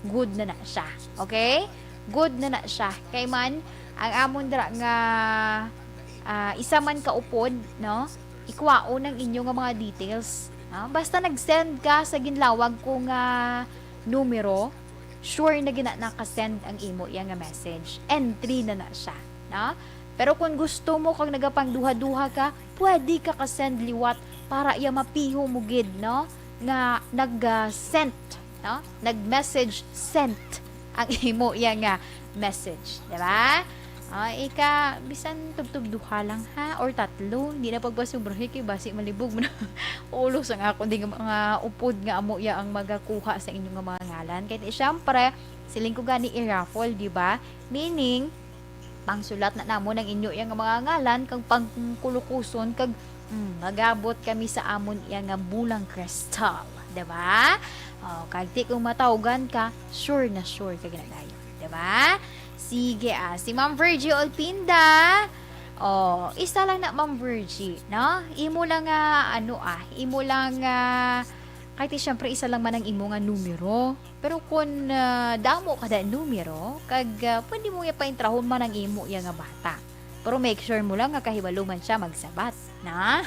good na na siya. Okay? Good na na siya. Kay man, ang amon dira nga, ah, isa man ka upod, no? Ikwaon ang inyo nga mga details, no? Basta nag-send ka sa ginlawag ko nga numero, sure na gina naka-send ang imo iya nga message. Entry na na siya, no? Pero kung gusto mo kag nagapangduha-duha ka, pwede ka ka-send liwat para iya mapiho mo gid, no? Nga nag, ah, sent, no? Nag-message sent ang imo iya nga message, di ba? Ah, ika, bisan tubtob duha lang, ha? Or tatlo, hindi na pagpasubrahi kay basi malibog mo na ulo sa nga akong di nga mga upod nga amo iya ang magakuha sa inyo nga mga ngalan. Kay, siyempre, siling ko gani i-raffle, di ba? Meaning, pangsulat na namon ang inyo iya nga mga ngalan, kag pangkulukuson, kag, mm, magabot kami sa amon iya nga bulang kristal, di ba? Oh, kag ti kung matawgan ka, sure na sure ka ginagayo, di ba? Sige, ah, si Ma'am Virgie Olpinda. Oh, isa lang na, Ma'am Virgie, no? Imo lang nga, ano, ah, imo lang nga, kay ti, syempre, isa lang man ang imo nga numero. Pero kung, ah, damo kada numero, kag, ah, pwede mo iya paintrahon man ang imo iya nga bata. Pero make sure mo lang nga kahibalo man siya magsabat, na?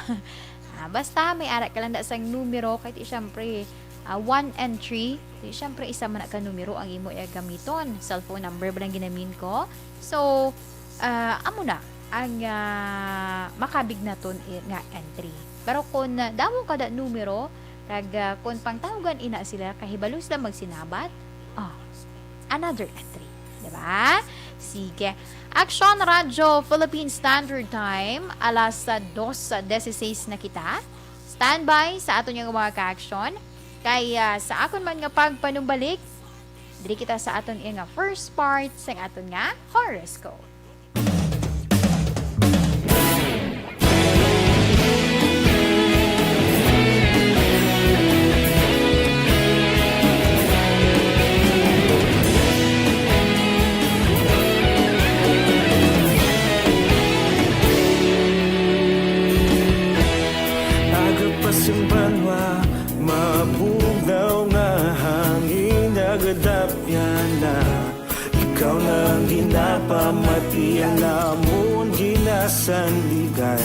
Ah, basta may ara ka lang da sang numero, kay ti, syempre, ah, one and three, ti, syempre, isa man na ka numero ang imo iya gamiton. Cellphone number ba lang ginamin ko? So, ah, amo na ang, ah, makabig naton i-, nga entry. Pero kung, ah, damo kada numero, kag, ah, kung pangtawgan ina sila, kahibalo sila magsinabat, oh, another entry. Di ba? Sige. Action Radio Philippine Standard Time, alas, ah, dos dieciséis na kita. Standby sa aton nga mga ka-action. Kay, ah, sa akon man nga pagpanumbalik, diri kita sa aton nga first part sa aton nga horoscope. Aga pa sing banwa, mabugnaw nga hangin, nagadapyan na. Ikaw na ang ginapamati, ang amon ginasandigan.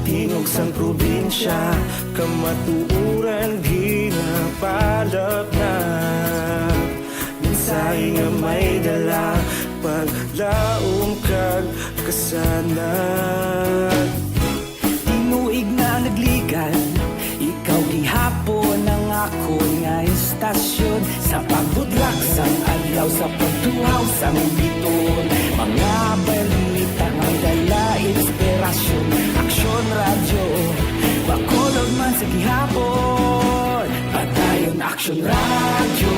Tingog sang probinsya, kamatuoran ginapalapnap. Mensahe nga may dala, paglaom kag Tinuig na nagligan, ikaw gihapon ang akon nga istasyon. Sa pagbudlak sang adlaw, sa pagtuhaw sang biton, mga balita nga dala inspirasyon. Aksyon Radyo, Bacolod man sa gihapon. Padayon Aksyon Radyo,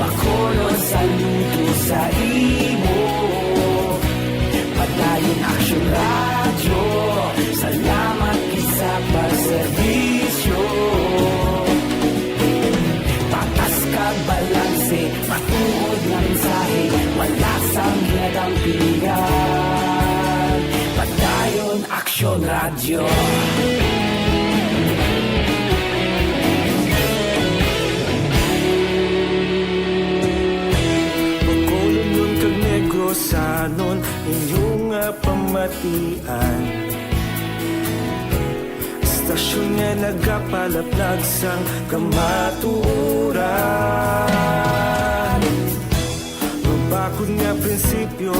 Bacolod, saludo sa imo. Padayon Aksyon Radyo, salamat gid sa pagserbisyo. Patas kag balanse, matuod nga mensahe, wala sang ginadampingan. Padayon Aksyon Radyo. Bacolodnon kag Negrosanon, inyo nga pamatian. Istasyon nga nagapalaplag sang kamatuoran. Mabakod nga prinsipyo,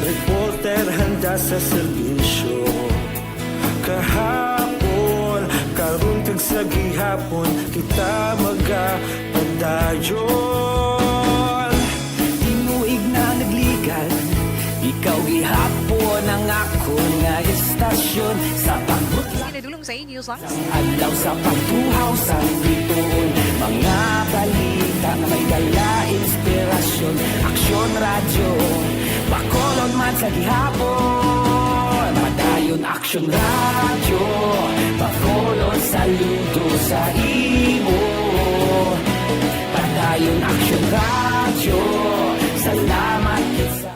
reporter handa sa serbisyo. Kahapon, karon kag sa gihapon, kita magapadayon. Tinuig na nagligan, ikaw gihapon ang akon nga istasyon. Sa pagbutla Pinadulong sa inyo sa adlaw, sa pagtuhaw sang biton, mga balita nga may dala inspirasyon. Aksyon Radyo, Bacolod man sa gihapon. Padayon Aksyon Radyo, Bacolod, saludo sa imo. Padayon Aksyon Radyo, salamat gid sa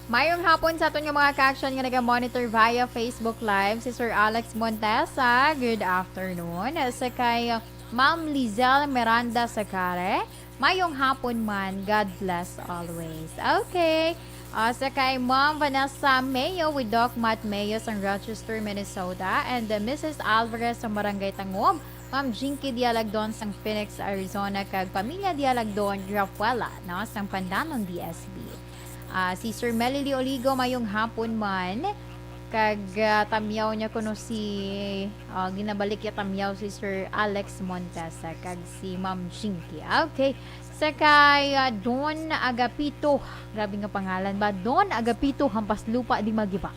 Mayong hapon sa aton nga mga ka-aksyon nga naga-monitor via Facebook Live, si Sir Alex Montesa. Good afternoon. Sa kay Ma'am Lizelle Miranda Sakare, mayong hapon man. God bless always. Okay. Ah, sa kay Ma'am Vanessa Mayo with Doc Matt Mayo sang Rochester, Minnesota, and, uh, Missus Alvarez sa Barangay Tangob, Ma'am Jinky Dialagdon sang Phoenix, Arizona, kag Pamilya Dialagdon Rafaela, no, sang Pandanon, D S B. Ah, si Sir Melily Oligo, mayong hapon man. Kag, ah, tamyaw niya kuno si, ah, ginabalik niya tamyaw si Sir Alex Montesa kag si Ma'am Jinky. Okay. Sa kay, ah, Don Agapito. Grabe nga pangalan ba? Don Agapito, Hampas Lupa, di magiba.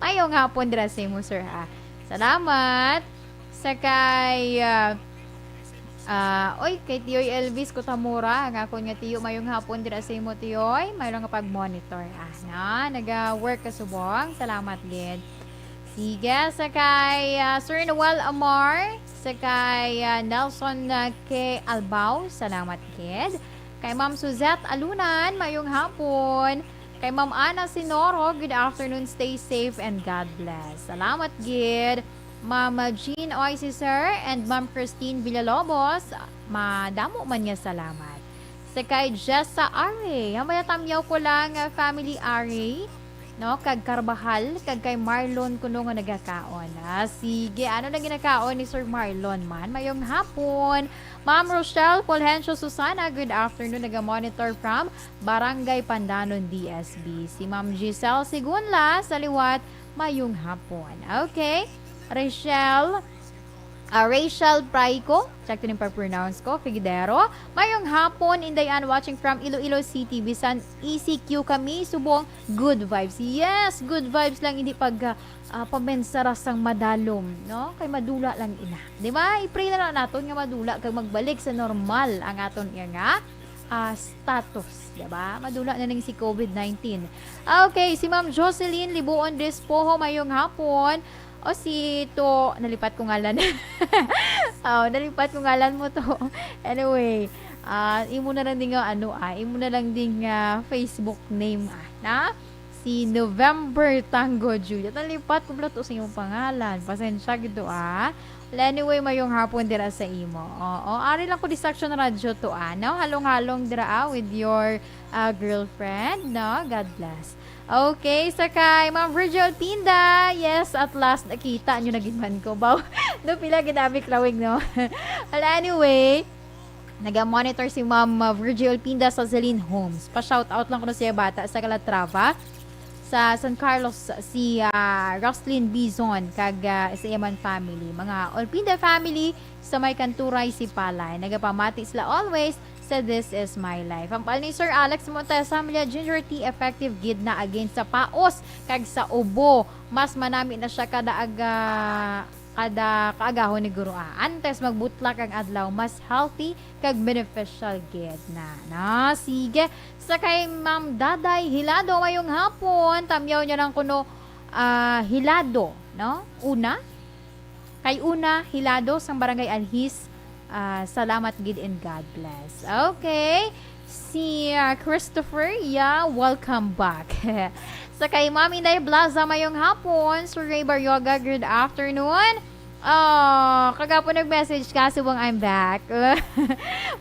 Mayong hapon dira sa imo, sir, ha. Salamat. Sa kay, ah, ah, oy, kay Tiyoy Elvis Kutamura, ang akon nga tiyo, mayong hapon dira sa imo, Tiyoy. Mayroon nga pag-monitor, ah, na, naga-work ka subong. Salamat gid. Sige, sa kay, ah, Sir Noel Amar, sa kay, ah, Nelson, ah, K. Albao, salamat gid. Kay Ma'am Suzette Alunan, mayong hapon. Kay Ma'am Ana Sinoro, good afternoon, stay safe and God bless. Salamat gid, Ma'am Jean Oy, si Sir, and Ma'am Christine Villalobos, madamo man nga salamat. Sa kay Jessa Are, ang mayatamyaw ko lang, ah, family Are, no, kag Carbajal, kag kay Marlon kuno nga nagakaon. Ah, sige, ano na ginakaon ni Sir Marlon man? Mayong hapon. Ma'am Rochelle Fulgencio Susana, good afternoon. Naga-monitor from Barangay Pandanon, D S B. Si Ma'am Giselle Sigunla sa liwat, mayong hapon. Okay. Rachel, ah, Rachel Praico, check to ning pag-pronounce ko, Figuidero. Mayong hapon, Inday Ann, watching from Iloilo City. Bisan E C Q kami, subong good vibes. Yes, good vibes lang, hindi pag, ah, ah, pamensara sang madalom, no? Kay madula lang ina. Di ba? I-pray na lang naton nga madula kag magbalik sa normal ang aton nga, ah, status, di ba? Madula na ning si covid nineteen. Okay, si Ma'am Jocelyn Libuon Despojo, mayong hapon. O si to, nalipat ko ngalan. Oh, nalipat ko ngalan mo to. Anyway, ah, imo na lang din nga ano, ah, imo na lang din nga Facebook name, ah, na? Si November Tango Juliet. Nalipat ko pala to sa imong pangalan. Pasensya gid to, ah. Well, anyway, mayong hapon dira sa imo. Oo, ari lang ko di sa Aksyon Radyo to, ah, no? Halong-halong dira, ah, with your, ah, girlfriend, no? God bless. Okay, sa kay Ma'am Virgil Pinda. Yes, at last, nakita nyo na gid man ko. Baw, no, pila gid abi klawig, no? Well, anyway, Naga-monitor si Ma'am, uh, Virgie Olpinda sa Celine Homes. Pa-shoutout lang kuno siya bata sa Calatrava. Sa San Carlos, si, ah, Roslyn Bizon kag, ah, sa iya man family. Mga Olpinda family sa may Kanturay, Sipalay. Nagapamati sila always sa This Is My Life. Ang pal ni Sir Alex Montesa, Mila Ginger Tea, effective gid na against sa paos kag sa ubo. Mas manami na siya kada aga, kada kaagahon ni Guro, ah. Antes magbutlak ang adlaw, mas healthy kag beneficial gid na, no? Sige. Sa kay Ma'am Daday Hilado, mayong hapon. Tamyaw niya lang kuno, ah, Hilado, no? Una. Kay Una Hilado sang Barangay Alhis, ah, salamat gid and God bless. Okay. Si, ah, Christopher, yeah, welcome back. Sa kay Ma'am Inday Blaza, mayong hapon. Sir Ray Baryoga, good afternoon. Oh, kagapon nag-message ka, subong I'm back.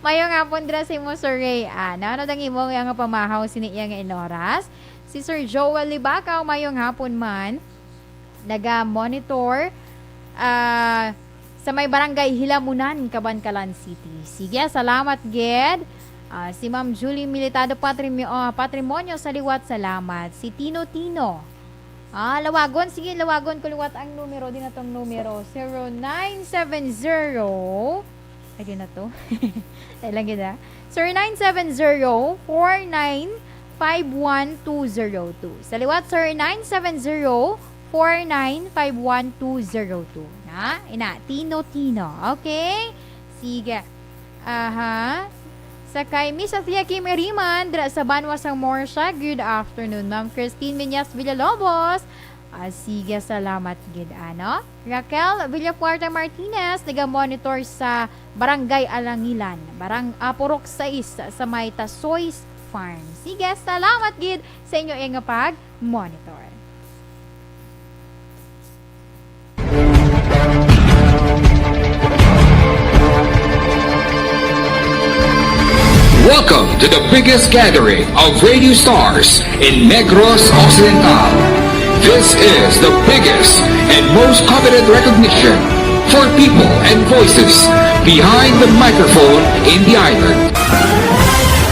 Mayong hapon dira sa imo, Sir Ray. Ah, ano, ano dang imo nga pamahaw sini iya nga inoras? Si Sir Joel Libakaw, mayong hapon man. Naga-monitor, ah, sa may barangay Hilamunan, Kabankalan City. Sige, salamat gid. Ah, si Ma'am Julie Militado, Patrimi-, ah, Patrimonyo sa liwat, salamat. Si Tino Tino. Ah, lawagon. Sige, lawagon ko liwat ang numero. Di na tong numero. Zero nine seven zero. Ay, di na to. Ay, lang gid, ah. Zero nine seven zero, four nine five one two zero two. Sa liwat, zero nine seven zero, four nine five one two zero two. Na? Ina, Tino Tino. Okay? Sige. Aha. Sa kay Miss Athea Kimiriman, dira sa Banwa sang Morsha, good afternoon, Ma'am Christine Miñas Villalobos. Ah, sige, salamat gid, ano. Raquel Villafuerte Martinez, naga-monitor sa Barangay Alangilan, Barang-, ah, Purok sais sa may Tasoy Farm. Sige, salamat gid sa inyo nga pag-monitor. Welcome to the biggest gathering of radio stars in Negros Occidental. This is the biggest and most coveted recognition for people and voices behind the microphone in the island.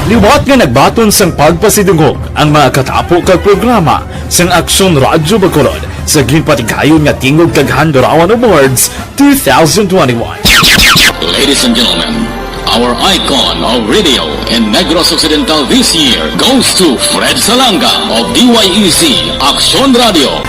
Liwat nga nagbaton sang pagpasidungog ang mga katapo kag programa sang Aksyon Radyo Bacolod sa ginpatigayon nga Tingog kag Handurawan Awards two thousand twenty-one. Ladies and gentlemen, our icon of radio in Negros Occidental this year goes to Fred Salanga of D Y E C Aksyon Radio.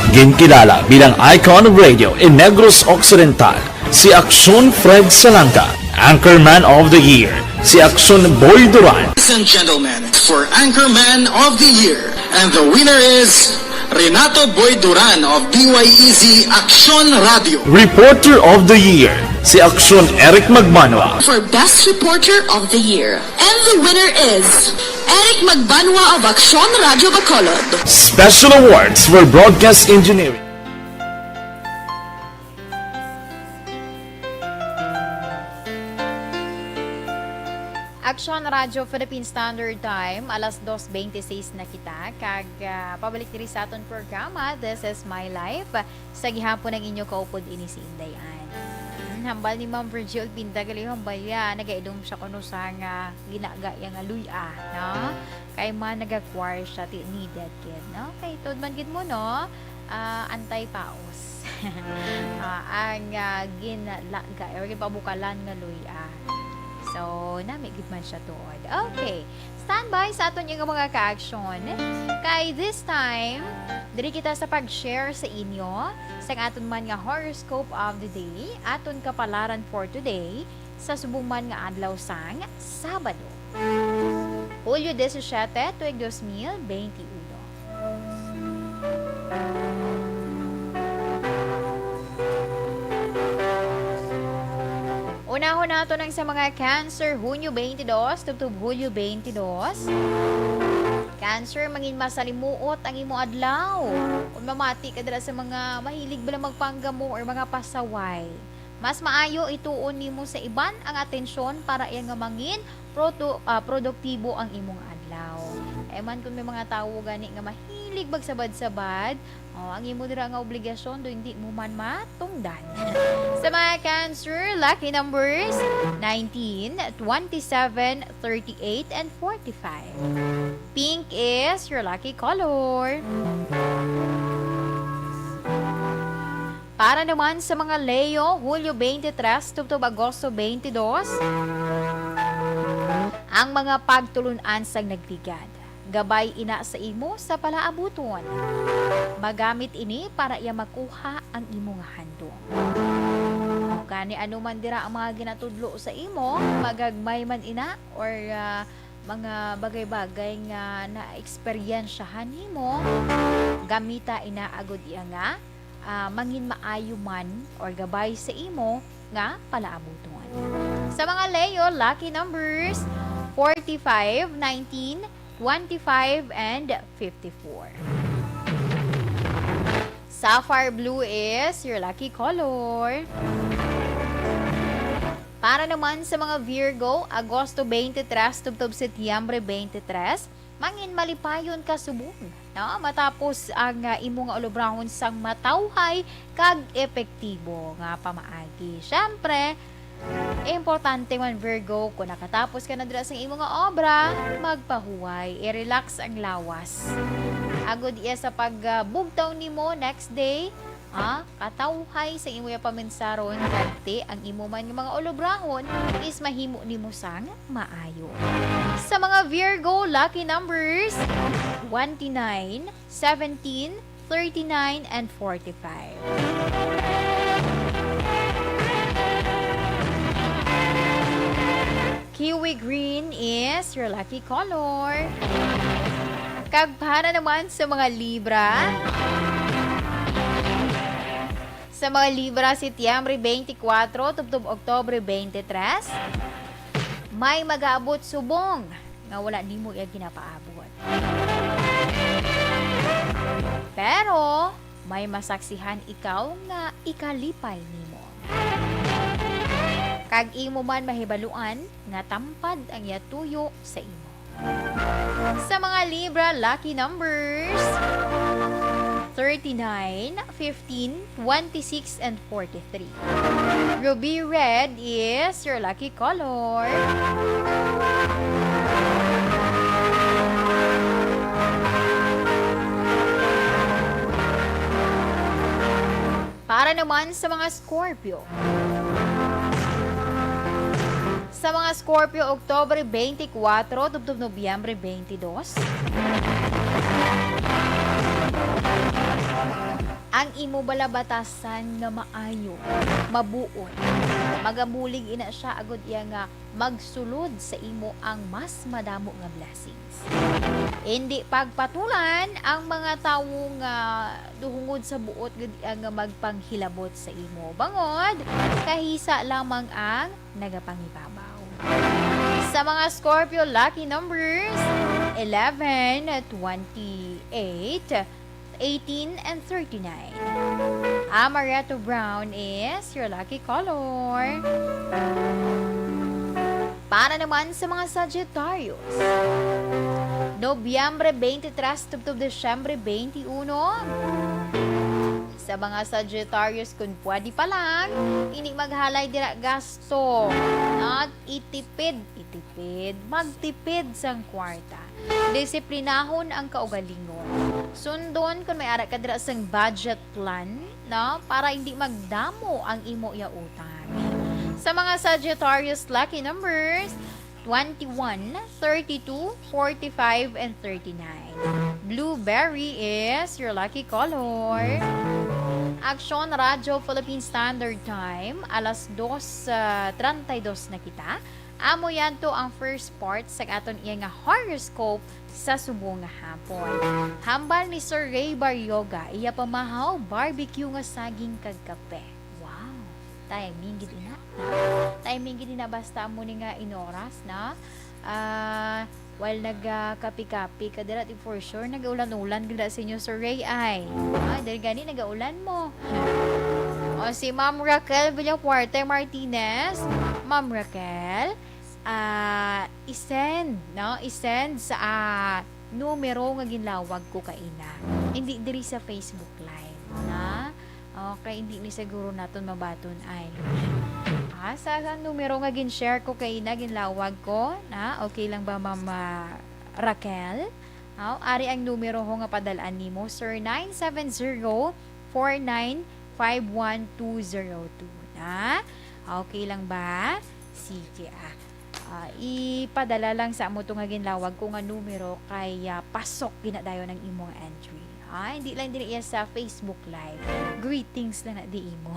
Ginkilala bilang icon of radio in Negros Occidental si Aksyon Fred Salanga, Anchorman of the Year, si Aksyon Boy Duran. Ladies and gentlemen, for Anchorman of the Year, and the winner is Renato Boy Duran of D Y E C Aksyon Radio. Reporter of the Year, si Aksyon Eric Magbanwa. For Best Reporter of the Year, and the winner is Eric Magbanwa of Aksyon Radio Bacolod. Special Awards for Broadcast Engineering. Aksyon Radyo Philippine Standard Time, alas dos twenty-six na kita, kag, ah, pabalik diri sa aton programa, This Is My Life. Sa gihapon ang inyo kaupod ini si Inday Ann. Hmm, hambal ni Ma'am Virgie Olpinda, gali hambal ya, nagaidom siya kuno sa nga ginaga ya nga luy-a, no? Kay man nagakwar siya, ti needed gid, no? Kay tuod man gid mo, no? Ah, anti-paos. Ah, ang, ah, ginlaga, or ginpabukalan nga luy-a. So, nami gid man siya tuod. Okay. Standby sa aton nga mga ka-aksyon. Kay this time, diri kita sa pag-share sa inyo sang aton man nga horoscope of the day, aton kapalaran for today, sa subong man nga adlaw sang Sabado, Hulyo disisiete, tuig dos mil benti uno. Unahon naton ang sa mga Cancer, Hunyo twenty-two tubtob Hulyo twenty-two. Cancer, mangin masalimuot ang imo adlaw. Kung mamati ka dira sa mga mahilig bala magpanggamo or mga pasaway, mas maayo ituon nimo sa iban ang atensyon para iya nga mangin produ-, ah, produktibo ang imong adlaw. Kay man kung may mga tawo gani nga mahilig magsabad-sabad, Oh, ang imo dira nga obligasyon do hindi mo man matungdan. Sa mga Cancer, lucky numbers nineteen, twenty-seven, thirty-eight, and forty-five. Pink is your lucky color. Para naman sa mga Leo, Hulyo twenty-three tubtob Agosto twenty-two, ang mga pagtulun-an sang nagligad. Gabay ina sa imo sa palaabuton. Magamit ini para iya makuha ang imo nga handom. Gani, ano man dira ang mga ginatudlo sa imo, magagmay man ina or, ah, mga bagay-bagay nga naeksperyensyahan nimo, gamita ina agud iya nga, ah, mangin maayo man or gabay sa imo nga palaabuton. Sa mga Leo, lucky numbers forty-five, nineteen, twenty-five, and fifty-four. Sapphire blue is your lucky color. Para naman sa mga Virgo, Agosto twenty-three tubtob Setyembre twenty-three, mangin malipayon ka subong, no? Matapos ang, ah, imo nga ulubrahon sang matawhay kag epektibo nga pamaagi. Syempre, importante man, Virgo, kung nakatapos ka na dira sa imo nga obra, magpahuway, i-relax ang lawas. Agod iya sa pagbugtaw nimo next day, ah, katawhay sa imo iya paminsaron, kag ti ang imo man nga mga ulubrahon is mahimo nimo sang maayo. Sa mga Virgo, lucky numbers twenty-nine, seventeen, thirty-nine, and forty-five. Kiwi green is your lucky color. Kag para naman sa mga Libra, sa mga Libra, Setyembre twenty-four tubtob Oktobre twenty-three, may mag-aabot subong nga wala nimo iya ginapaabot. Pero may masaksihan ikaw nga ikalipay nimo. Kag imo man mahibaluan nga tampad ang iya tuyo sa imo. Sa mga Libra, lucky numbers thirty-nine, fifteen, twenty-six, and forty-three. Ruby red is your lucky color. Para naman sa mga Scorpio. Sa mga Scorpio, Oktobre twenty-four tubtob Nobyembre twenty-two, ang imo balabatasan nga maayo, mabuot, magabulig ina siya agud iya nga magsulod sa imo ang mas madamo nga blessings. Indi pagpatulan ang mga tawo nga duhungod sa buot gud iya nga magpanghilabot sa imo, bangod kahisa lamang ang nagapangibabaw. Sa mga Scorpio, lucky numbers eleven, twenty-eight, eighteen, and thirty-nine. Amaretto brown is your lucky color. Para naman sa mga Sagittarius, Nobyembre twenty-three tubtob Disyembre twenty-uno. Sa mga Sagittarius, kung pwede pa lang, hindi maghalay dira gasto. Not itipid, itipid, magtipid sang kwarta. Disiplinahon ang kaugalingon. Sundon kung may ara ka dira sang budget plan, no? Para hindi magdamo ang imo iya utang. Sa mga Sagittarius, lucky numbers twenty-one, thirty-two, forty-five, and thirty-nine. Blueberry is your lucky color. Aksyon Radyo Philippine Standard Time, alas dos, ah, treinta y dos na kita. Amo yadto ang first part sa aton iya nga horoscope sa subong nga hapon. Hambal ni Sir Ray Barrioga, iya pamahaw, barbecue nga saging kag kape. Wow! Timing gid ina. Timing gid ina, basta amo ni nga inoras na. Ah, while nagakapi-kapi ka dira, di for sure nagaulan-ulan gid sa inyo, Sir Ray, ay. Ah, diri gani nagaulan mo. O, si Ma'am Raquel Villafuerte Martinez. Ma'am Raquel, ah, i-send, no? I-send sa, ah, numero nga ginlawag ko kaina. Hindi diri sa Facebook Live. Kay hindi ni siguro naton mabaton ay. Ah, sa, sa numero nga gin-share ko kay na ginlawag ko, na okay lang ba, Ma'am, ah, Raquel? Aw, ari ang numero ho nga padalaan nimo, sir, nine seven zero, four nine five one two zero two, na? Okay lang ba? Sige, ah. Ah, ipadala lang sa amo to nga ginlawag ko nga numero kay, ah, pasok ginadayon ang imong entry. Ah, hindi lang diri iya sa Facebook Live. Greetings lang na di imo.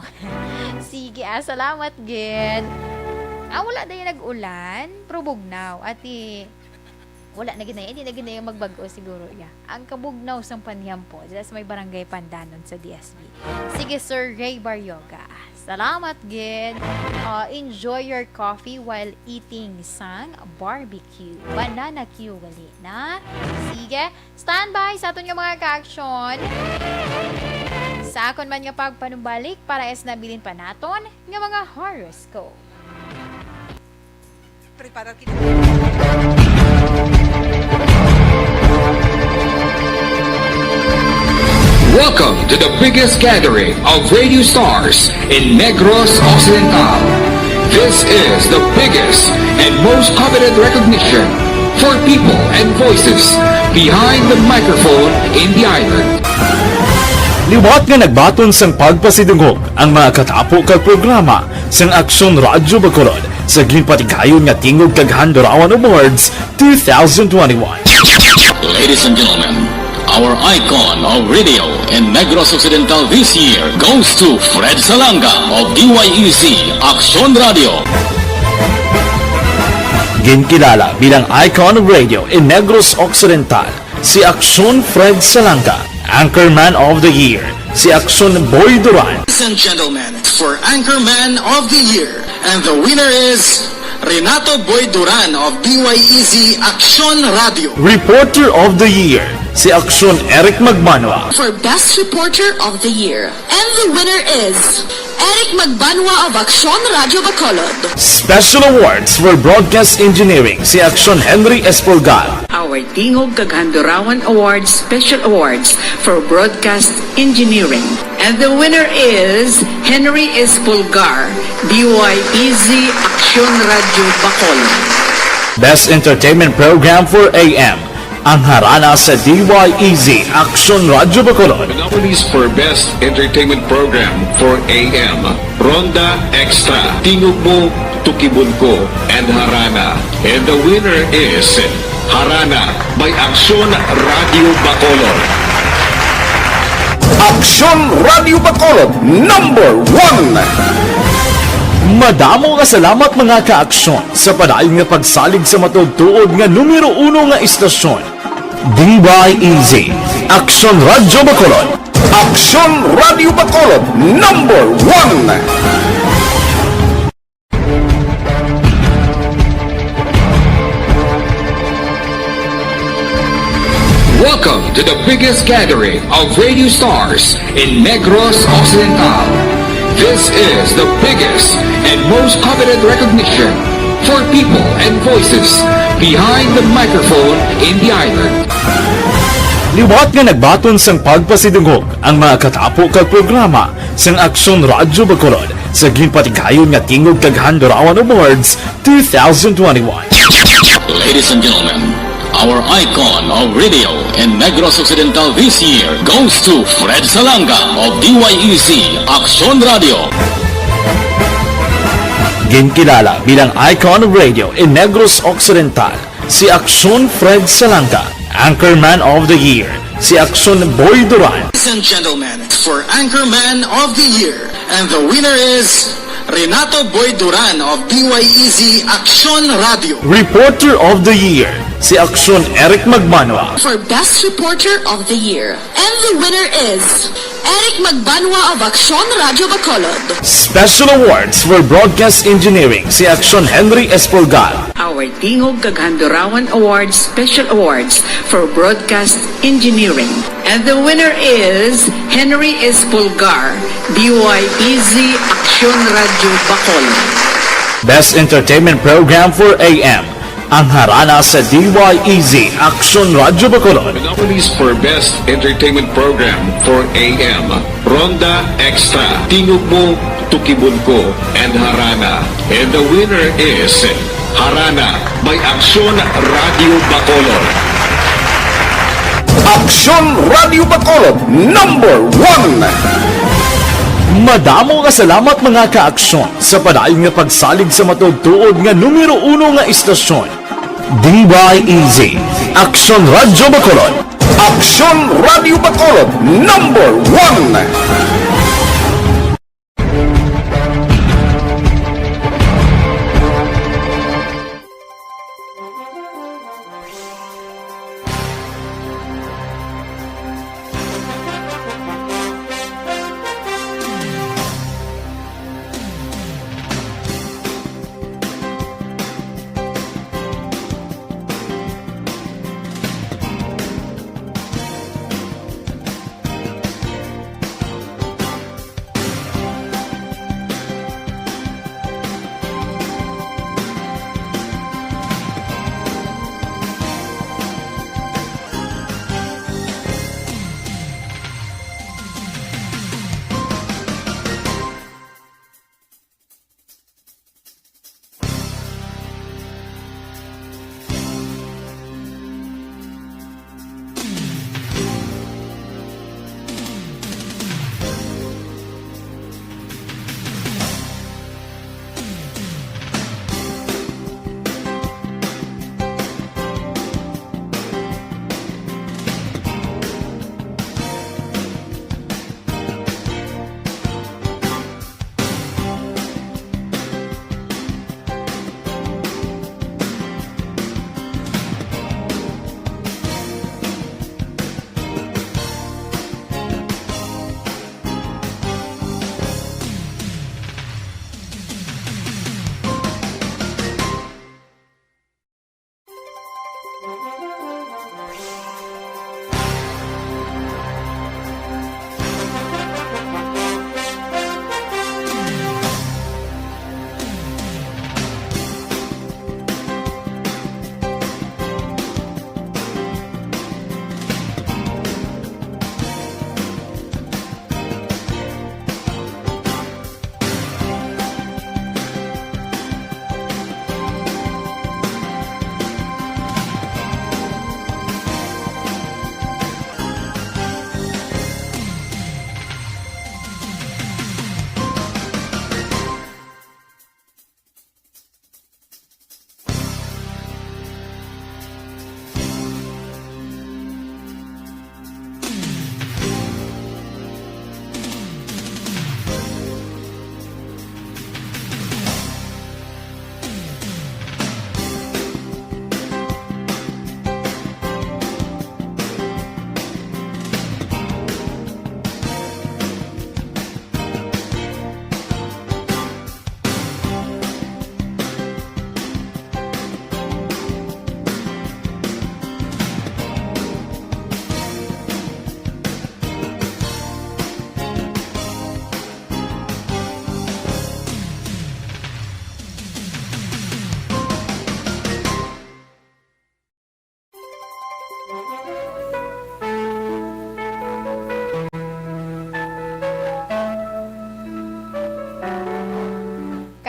Sige, ah, salamat gid. Ah, wala dayon nag-ulan, pero bugnaw. Ati, wala na gid na, hindi na gid na yung magbago siguro, iya. Ang kabugnaw sang panhiyampo, dira sa may barangay Pandanon sa D S B. Sige, Sir Ray Baryoga. Salamat gid. Ah, enjoy your coffee while eating sang barbecue. Banana cue gali na. Sige, standby sa aton nga mga ka-aksyon. Sa akon man nga pagpanumbalik, para is nabilin pa naton nga mga horoscope. Preparar kita. Welcome to the biggest gathering of radio stars in Negros Occidental. This is the biggest and most coveted recognition for people and voices behind the microphone in the island. Liwat nga nagbaton sang pagpasidungog ang mga katapo kag programa sang Aksyon Radyo Bacolod sa ginpatigayon nga Tingog kag Handurawan Awards two thousand twenty-one. Ladies and gentlemen, our icon of radio in Negros Occidental this year goes to Fred Salanga of D Y E Z Aksyon Radio. Ginkilala bilang icon of radio in Negros Occidental si Aksyon Fred Salanga, Anchorman of the Year si Aksyon Boy Duran, Ladies and gentlemen, for Anchorman of the Year, and the winner is Renato Boy Duran of D Y E Z Aksyon Radio. Reporter of the Year si Aksyon Eric Magmanwa. For Best Reporter of the Year. And the winner is Eric Magbanwa of Aksyon Radyo Bacolod. Special Awards for Broadcast Engineering si Aksyon Henry Espolgar. Our Tingog kag Handurawan Awards Special Awards for Broadcast Engineering. And the winner is Henry Espolgar, D Y E Z Aksyon Radyo Bacolod. Best Entertainment Program for A M, ang harana sa D Y E Z Aksyon Radyo Bacolod. The nominees for Best Entertainment Program for A M, Ronda Extra, Tingog Mo, Tukibon Ko, and Harana. And the winner is Harana by Aksyon Radio Bacolod. Aksyon Radio Bacolod, number one! Madamo nga salamat, mga ka-aksyon, sa padayon nga pagsalig sa matuod-tuod nga numero uno nga istasyon, D Y E Z, Aksyon Radyo Bacolod. Aksyon Radio Bacolod, number one! Welcome to the biggest gathering of radio stars in Negros Occidental. This is the biggest and most coveted recognition for people and voices behind the microphone in the island. Liwat nga nagbaton sang pagpasidungog ang mga katapo kag programa sang Aksyon Radyo Bacolod sa ginpatigayon nga Tingog kag Handurawan Awards two thousand twenty-one. Ladies and gentlemen, our icon of radio in Negros Occidental this year goes to Fred Salanga of D Y E Z Aksyon Radio. Ginkilala bilang icon of radio in Negros Occidental si Aksyon Fred Salanga, Anchorman of the Year si Aksyon Boy Duran. Ladies and gentlemen, for Anchorman of the Year, and the winner is Renato Boy Duran of D Y E Z Aksyon Radio. Reporter of the Year si Aksyon Eric Magmanwa. For Best Reporter of the Year. And the winner is Eric Magbanwa of Aksyon Radyo Bacolod. Special Awards for Broadcast Engineering si Aksyon Henry Espolgar. Our Tingog kag Handurawan Awards Special Awards for Broadcast Engineering. And the winner is Henry Espolgar, D Y E Z Aksyon Radyo Bacolod. Best Entertainment Program for A M, Ang harana sa D Y E Z Action Radyo Bacolod. Nominees for Best Entertainment Program for A M, Ronda Extra, Tingog Mo, Tukibon Ko, and Harana. And the winner is Harana by Action Radio Bacolod. Action Radio Bacolod, number one. Madamo nga salamat, mga ka-aksyon, sa padayon nga pagsalig sa matuod-tuod nga numero uno nga istasyon. D Y E Z, Action Radio Bacolod. Action Radio Bacolod, number one.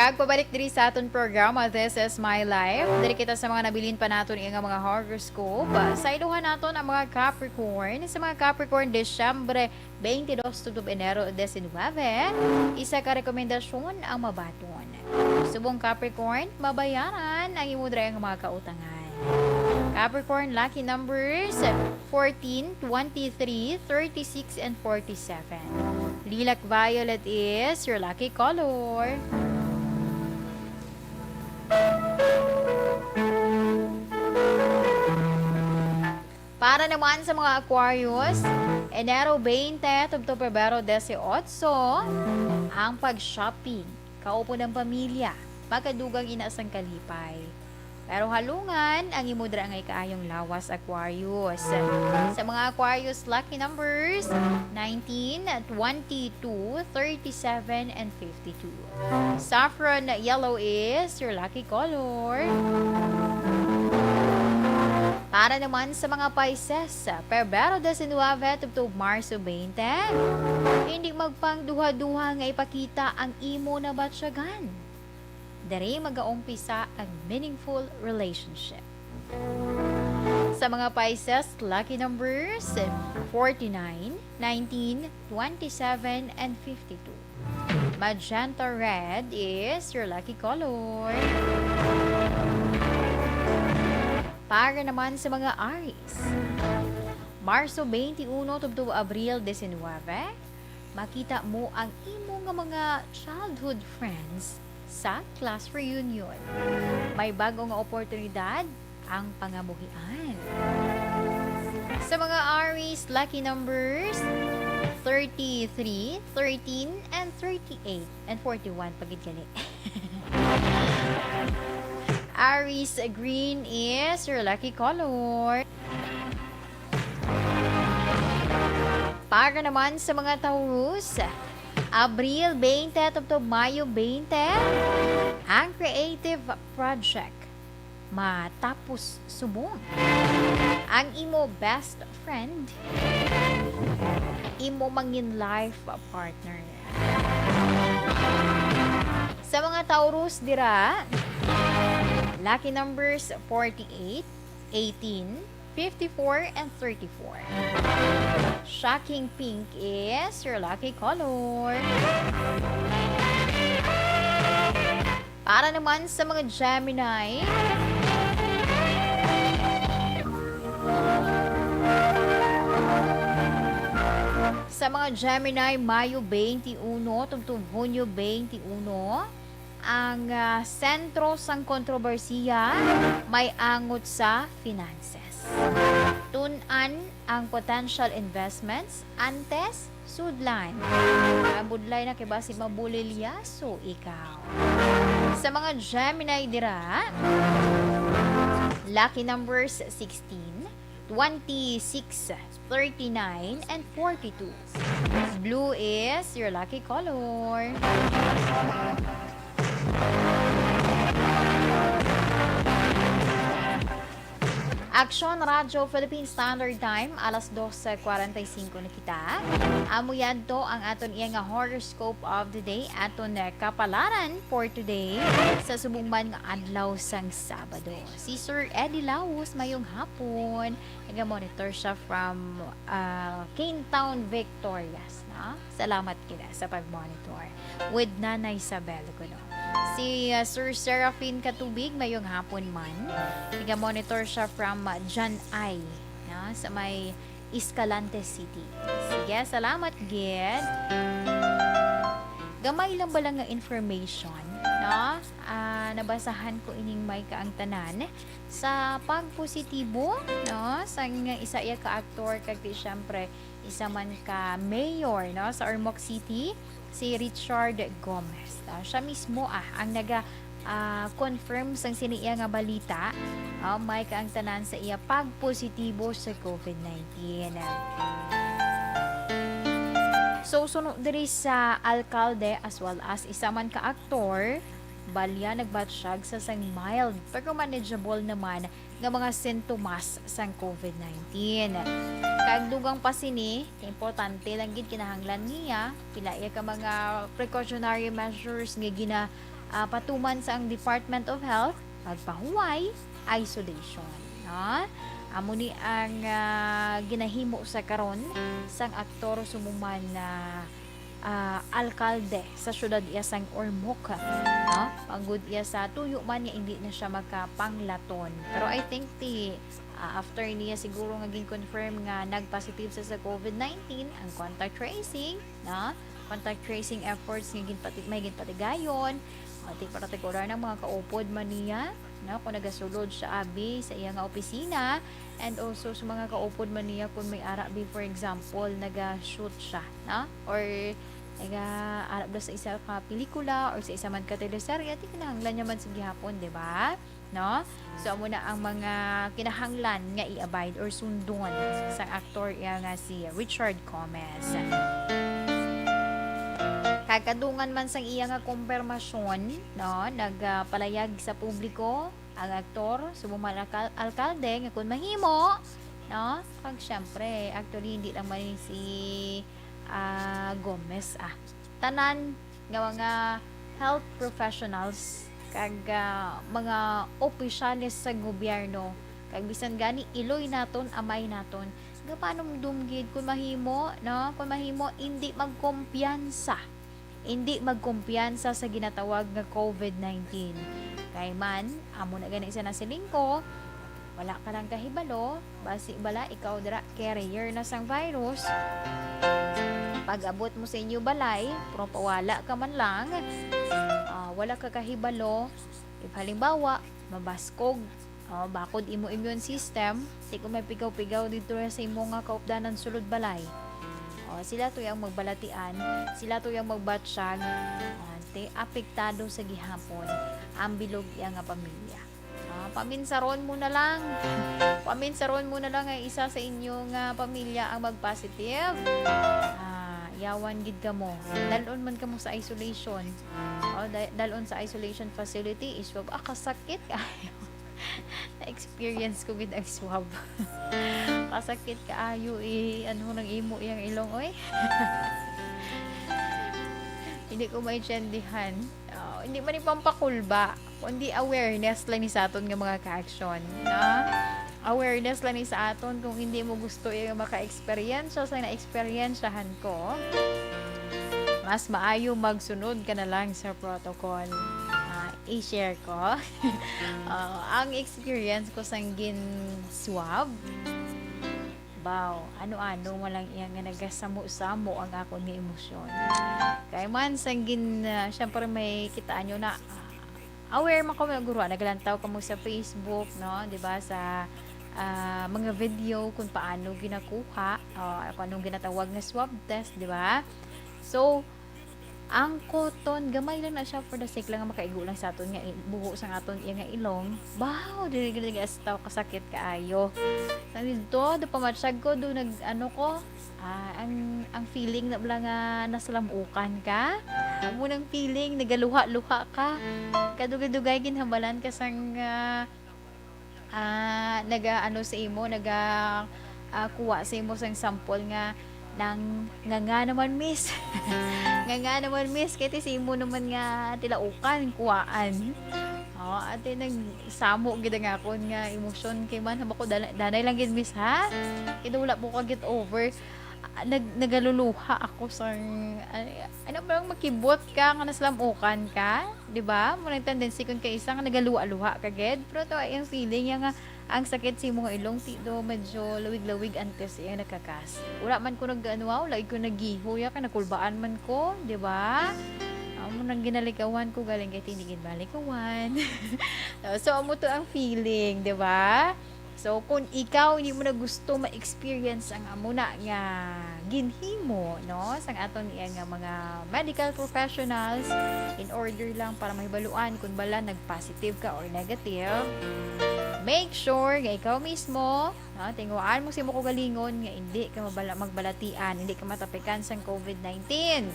Kag pabalik diri sa aton programa, This Is My Life. Diri kita sa mga nabilin pa naton nga mga horoscope. Sa iluhan naton ang mga Capricorn. Sa mga Capricorn, Disyembre twenty-dos tubtob Enero diecinuebe, isa ka rekomendasyon ang mabaton. Subong Capricorn, mabayaran ang imo dira nga mga kautangan. Capricorn lucky numbers, fourteen, twenty-three, thirty-six, and forty-seven. Lilac violet is your lucky color. Para naman sa mga Aquarius, Enero twenty tubtob Pebrero dieciocho, ang pag-shopping, kaupod ang pamilya, makadugang ina sang kalipay. Pero halungan ang imo dira nga ikaayong lawas, Aquarius. Sa mga Aquarius, lucky numbers, nineteen, twenty-two, thirty-seven, and fifty-two. Saffron yellow is your lucky color. Para naman sa mga Pisces, Pebrero diecinuebe tubtob Marso twenty, hindi magpangduha-duha nga ipakita ang imo nabatyagan. Diri magaumpisa ang meaningful relationship. Sa mga Pisces, lucky numbers, forty-nine, nineteen, twenty-seven, and fifty-two. Magenta red is your lucky color. Para naman sa mga Aries, Marso twenty-one tubtob Abril diecinuebe, makita mo ang imo nga mga childhood friends sa class reunion. May bago nga oportunidad ang pangamuhian. Sa mga Aries, lucky numbers, thirty-three, thirteen, and thirty-eight, and forty-one pa gid gali. Aries, green is your lucky color. Para naman sa mga Taurus, Abril twenty tubtob Mayo twenty, ang creative project matapos subong. Ang imo best friend, imo mangin life partner. Sa mga Taurus dira, lucky numbers forty-eight, eighteen, fifty-four, and thirty-four. Shocking pink is your lucky color. Para naman sa mga Gemini, sa mga Gemini, Mayo twenty-one tubtob Hunyo twenty-one, ang, ah, sentro sang kontrobersiya may angot sa finances. Tun-an ang potential investments antes sudlan. Ang budlay na kay basi mabulilyaso ikaw. Sa mga Gemini dira, lucky numbers sixteen, twenty-six, thirty-nine, and forty-two. Blue is your lucky color. Aksyon Radyo Philippine Standard Time, alas dos kwarenta y cinco na kita. Amo yadto ang aton iya nga horoscope of the day, aton, eh, kapalaran for today sa subong man nga adlaw sang Sabado. Si Sir Eddie Laos, mayong hapon. Naga-monitor siya from, ah, Cane Town, Victorias, no? Salamat kita sa pag-monitor. With Nanay Isabel, kuno. Si, ah, Sir Serafin Katubig, mayong hapon man. Naga-monitor siya from, ah, Jan Ay, no? Sa may Escalante City. Sige, salamat gid. Gamay lang bala nga information, no? Ah, nabasahan ko ining may kaangtanan sa pagpositibo, no? Sang isa iya ka aktor, kag di, syempre, isa man ka mayor, no, sa Ormoc City, si Richard Gomez. Ah, siya mismo, ah, ang naga, ah, confirm sang sini iya nga balita. Ah, may kaangtanan sa iya pagpositibo sa COVID nineteen. So, suno diri sa alkalde as well as isa man ka aktor, balya nagbatyag sa sang mild pero manageable naman nga mga sintomas sang COVID nineteen. Kag dugang pa sini, importante lang gid, kinahanglan niya pila iya ka mga precautionary measures nga gina, ah, patuman sang Department of Health, pagpahuway, isolation, no? Amo ni ang, ah, ginahimo sa karon sang aktor sumuman na, ah, alkalde sa siyudad iya sang Ormoc, no? Panggod iya sa tuyo man nga hindi na siya makapanglaton. Pero I think ti, ah, after niya siguro nga gin-confirm nga nag-positive sa, sa COVID nineteen, ang contact tracing, no? Contact tracing efforts nga ginpati-, may ginpatigayon, o, ti, partikular ng mga kaupod man niya, no? Kung nagasulod siya abi sa iya nga opisina, and also sa mga kaupod man niya kung may ara bi, for example, naga-shoot siya, no? Or naga-ara bala sa isa ka pelikula or sa isa man ka teleserye, ti kinahanglan niya man sa gihapon, di ba? No? So, amo na ang mga kinahanglan nga i-abide or sundon sang aktor iya nga si Richard Gomez. Kag kadungan man sang iya nga kumpirmasyon, no, nagpalayag sa publiko ang aktor, subong man alkal-, alkalde, nga kun mahimo, no? Kag syempre, actually, hindi lang man si, ah, Gomez, ah. Tanan nga mga health professionals kag, ah, mga opisyales sa gobyerno, kag bisan gani iloy naton, amay naton, nga panumdom gid kun mahimo, no? Kun mahimo, hindi magkumpiyansa. Hindi magkumpiyansa sa ginatawag nga covid nineteen. Kay man, amo na gani sa nasiling ko, wala ka lang kahibalo, basi bala ikaw dira carrier na sang virus. Pag-abot mo sa inyo balay, propawala ka man lang, ah, wala ka kahibalo. If halimbawa, mabaskog, oh, bakod imo immune system, di ko may pigaw-pigaw dito sa imo nga kaupdanan sulod balay. Oh, sila to yung magbalatian, sila to yung magbatsyag, ante, apektado sa gihapon ang bilog iya nga pamilya. Ah, paminsaron mo na lang. Paminsaron mo na lang nga isa sa inyo nga pamilya ang mag-positive. Ah, yawan gid kamo. Dalon man kamo sa isolation. O, da-, dalon sa isolation facility, iswab. Ah, kasakit kaayo. Na-experience ko gid ang swab. Kasakit kaayo, eh, ano nang imo iyang ilong, oy? Hindi ko maintindihan. Ah, hindi man ipampakulba, kundi awareness lang ni sa aton nga mga ka-aksyon, no? Awareness lang ni sa aton. Kung hindi mo gusto yung maka-eksperyensya sa na-eksperyensyahan ko, mas maayo magsunod ka na lang sa protocol. Ah, i-share ko. Ah, ang experience ko sang gin-swab, baw, ano-ano mo lang iya nga nagasamo-samo ang akon nga emosyon. Kay man sang gin-, ah, syempre may kitaan nyo na, ah, aware man ko, mga guro, ah, naglantaw kamo sa Facebook, no? Di ba? Sa, ah, mga video kung paano ginakuha, ah, kung anong ginatawag nga swab test, di ba? So, ang cotton, gamay lang na siya for the sake lang nga makaigo lang sa aton nga i-, buho sang aton iya nga ilong. Baw, dili, dili, dili, astaw, kasakit kaayo. Sa dito, do pamatsag ko, do nag, ano ko, ah, ang, ang feeling na bala nga nasalamukan ka. Amo nang feeling, nagaluha-luha ka. Kadugay-dugay ginhambalan ka sang, ah, ah, naga, ano sa imo, naga, ah, kuha sa imo sang sample nga nang, nga, nga naman, miss. Nga, nga naman, miss, kay ti sa imo naman nga tilaukan, kuhaan. Oh, ate, nagsamo gid ang akon nga emosyon kay man, hambako, dala-, danay lang gid, miss, ha? Kay daw wala po ka get over. Ah, nag-, nagaluluha ako sa, ano, ano ba, makibot ka nga nasalamukan ka, di ba? Mo nang tendency kung kay isa nga nagaluha-luha ka gid, pero to ay ang feeling niya nga ang sakit sa imong ilong, ti do medyo lawig-lawig antes iya nagkakas. Wala man ko nag-, ano, ah, wala ko nagiho ya, kay nakulbaan man ko, di ba? Amo nang ginalikawan ko, galing kay tinigin balikawan. So, amo to ang feeling, di ba? So, kung ikaw hindi mo na gusto ma-experience ang amo na nga ginhimo, no, sang aton iya nga mga medical professionals, in order lang para mahibaluan kung bala nag-positive ka or negative, make sure nga ikaw mismo, no, tinguhaan mo sa imo kaugalingon nga hindi ka mabala-, magbalatian, hindi ka matapikan sang covid nineteen.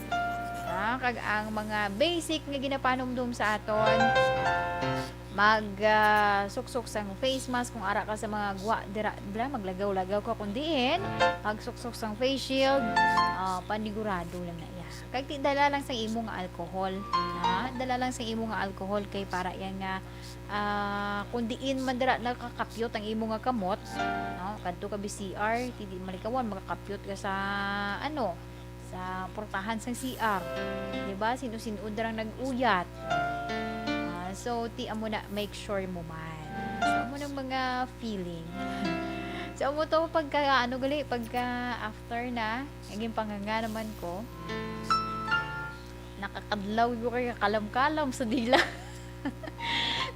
Ah, kag ang mga basic nga ginapanumdum sa aton, mag, ah, suksok sang face mask kung ara ka sa mga gwa dira, dira, maglagaw-lagaw ka, kung diin, magsuksok sang face shield, ah, panigurado lang na iya. Kag ti dala lang sa imo nga alcohol, ha? Dala lang sa imo nga alcohol kay para iya nga, ah, kung diin man dira nakakapyot ang imo nga kamot, no? Kadto ka bi C R, ti di malikawan, makakapyot ka sa, ano, sa portahan sang C R. Di ba? Sino-sino dirang nag-uyat. Ah, so, ti amo na, make sure mo man. So, amo nang mga feeling. So, amo to pagka, ano gali, pagka after na, naging panganga naman ko. Nakakadlaw ko kay kakalam-kalam sa dila.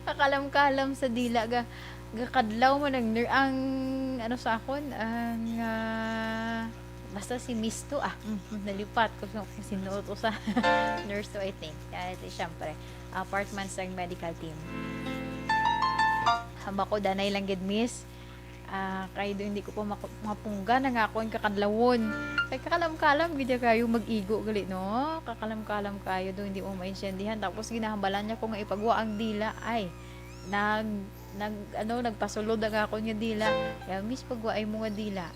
Kakalam-kalam sa dila, ga-, gakadlaw man ang ner-, ang, ano sa akon, ang, ah, basta si Miss to, ah, mm, mm, nalipat ko sa, kung sino to sa nurse to, I think. Kaya, di, syempre, ah, part man sa medical team. Hamba ko, danay lang gid, Miss. Ah, kay do hindi ko pa maku-, mapunggan ang akon kakadlawon. Kay kakalam-kalam gid ya kayo mag-igo gali, no? Kakalam-kalam kayo do, hindi mo maintindihan. Tapos ginahambalan niya ko nga ipagwa ang dila. Ay, nag, nag, ano, nagpasulod ang akon nga dila. Kaya, "Miss, pagwaay mo nga dila."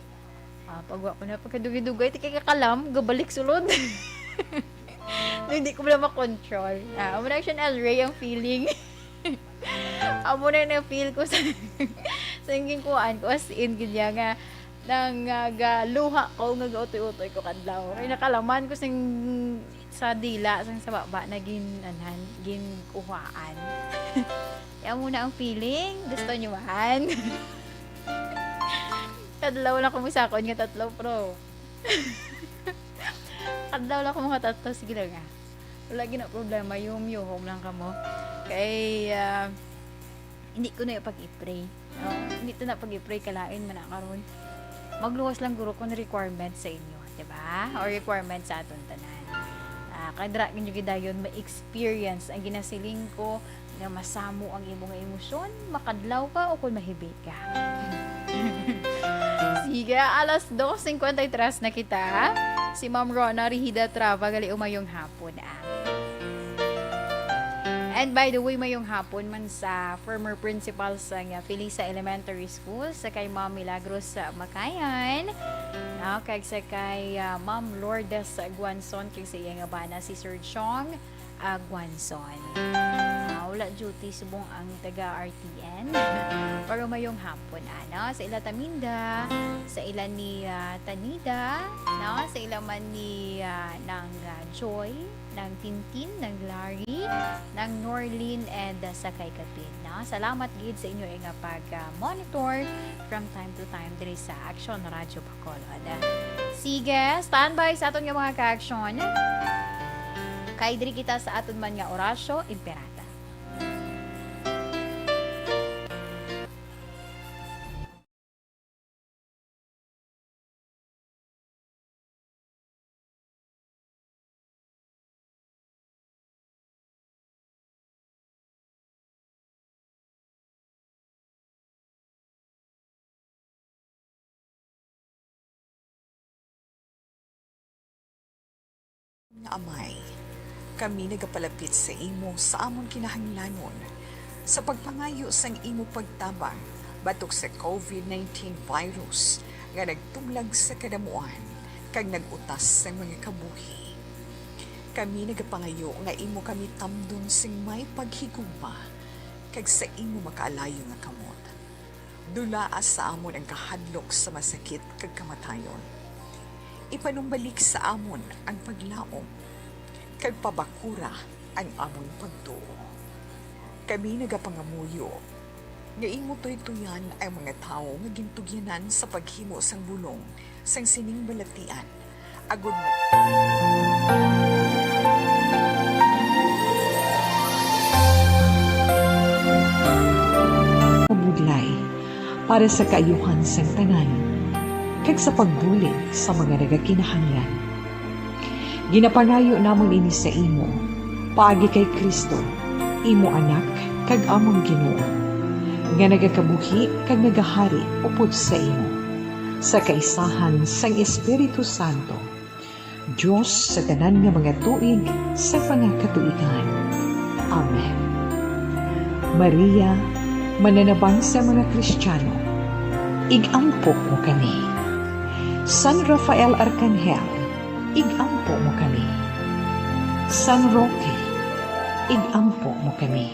Ah, pagwa ko na, pagkadugay-dugay, ti kay kakalam, gabalik sulod. Na hindi ko wala makontrol. Ah, amo na siya, El Rey, ang feeling. Amo na na-feel ko sa, sa ginkuhaan ko. As in, gid niya nga, nang, ah, galuha ko, nga gautoy-utoy ko kadlaw. Kay nakalaman ko sing, sa dila, sing sa baba, na gin-, anhan, ginkuhaan. Kaya amo na ang feeling. Gusto niyo man? Kadlaw na kamo sa akon nga tatlo, pro. Kadlaw lang ko mga tatlo, sige lang, ah. Wala gina problema, yuhom-yuhom lang kamo. Kay, ah, hindi ko na yung pag-i-pray. No? Hindi to na pag-i-pray, kalain man na karon. Magluwas lang guro kung requirement sa inyo, di ba? Or requirement sa aton tanan. Ah, kadra ninyo gidayon ma-experience ang ginasiling ko nga masamo ang imo nga emosyon, makadlaw ka o kung mahibi ka. Sige, alas dos cincuenta y tres na kita. Si Ma'am Rona Rihida Trava, gali, umayong hapon, ah. And by the way, mayong hapon man sa former principal sa nga Felisa Elementary School, sa kay Ma'am Milagros sa Makayan, no? Kag sa kay, ah, Ma'am Lourdes Guanzon, kag sa iya nga bana, si Sir Chong, ah, Guanzon. Ah, wala duty subong ang taga R T N. Pero mayong hapon, ano? Sa ila Taminda, sa ila ni, ah, Tanida, no? Sa ila man ni, ah, nang, ah, Joy, nang Tintin, nang Larry, nang Norlin, and, ah, sa kay Kapin, no? Salamat gid sa inyo nga pag, ah, monitor from time to time diri sa Action Radio Bacolod. Sige, standby sa aton nga mga ka-action. Kay diri kita sa aton man nga Orasyo Imperata. Nga Amay, kami nagapalapit sa imo sa amon kinahanglanon sa pagpangayo sang imo pagtabang batok sa covid nineteen virus nga nagtumlag sa kadamuan kag nag-utas sang mga kabuhi. Kami nagapangayo nga imo kami tamdon sing may paghigugma kag sa imo makaalayo nga kamot. Dulaa sa amon ang kahadlok sa masakit kag kamatayon. Ipanumbalik sa amon ang paglaom, kag pabakura ang amon pagtuo. Kami nagapangamuyo nga imo tuytoyan ang mga tawo nga gintugyanan sa paghimo sang bulong sang sining balatian, agod ma- Kabudlay para sa kaayuhan sang tanan, kag sa pagbulig sa mga nagakinahanglan. Ginapangayo namon ini sa imo, paagi kay Cristo, imo Anak, kag amon Ginoo, nga nagakabuhi kag nagahari upod sa imo, sa kaisahan sang Espiritu Santo, Dios sa tanan nga mga tuig sa mga katuigan. Amen. Maria, mananabang sa mga Kristiyano, ig-ampo mo kami. San Rafael Arkanghel, ig-ampo mo kami. San Roque, ig-ampo mo kami.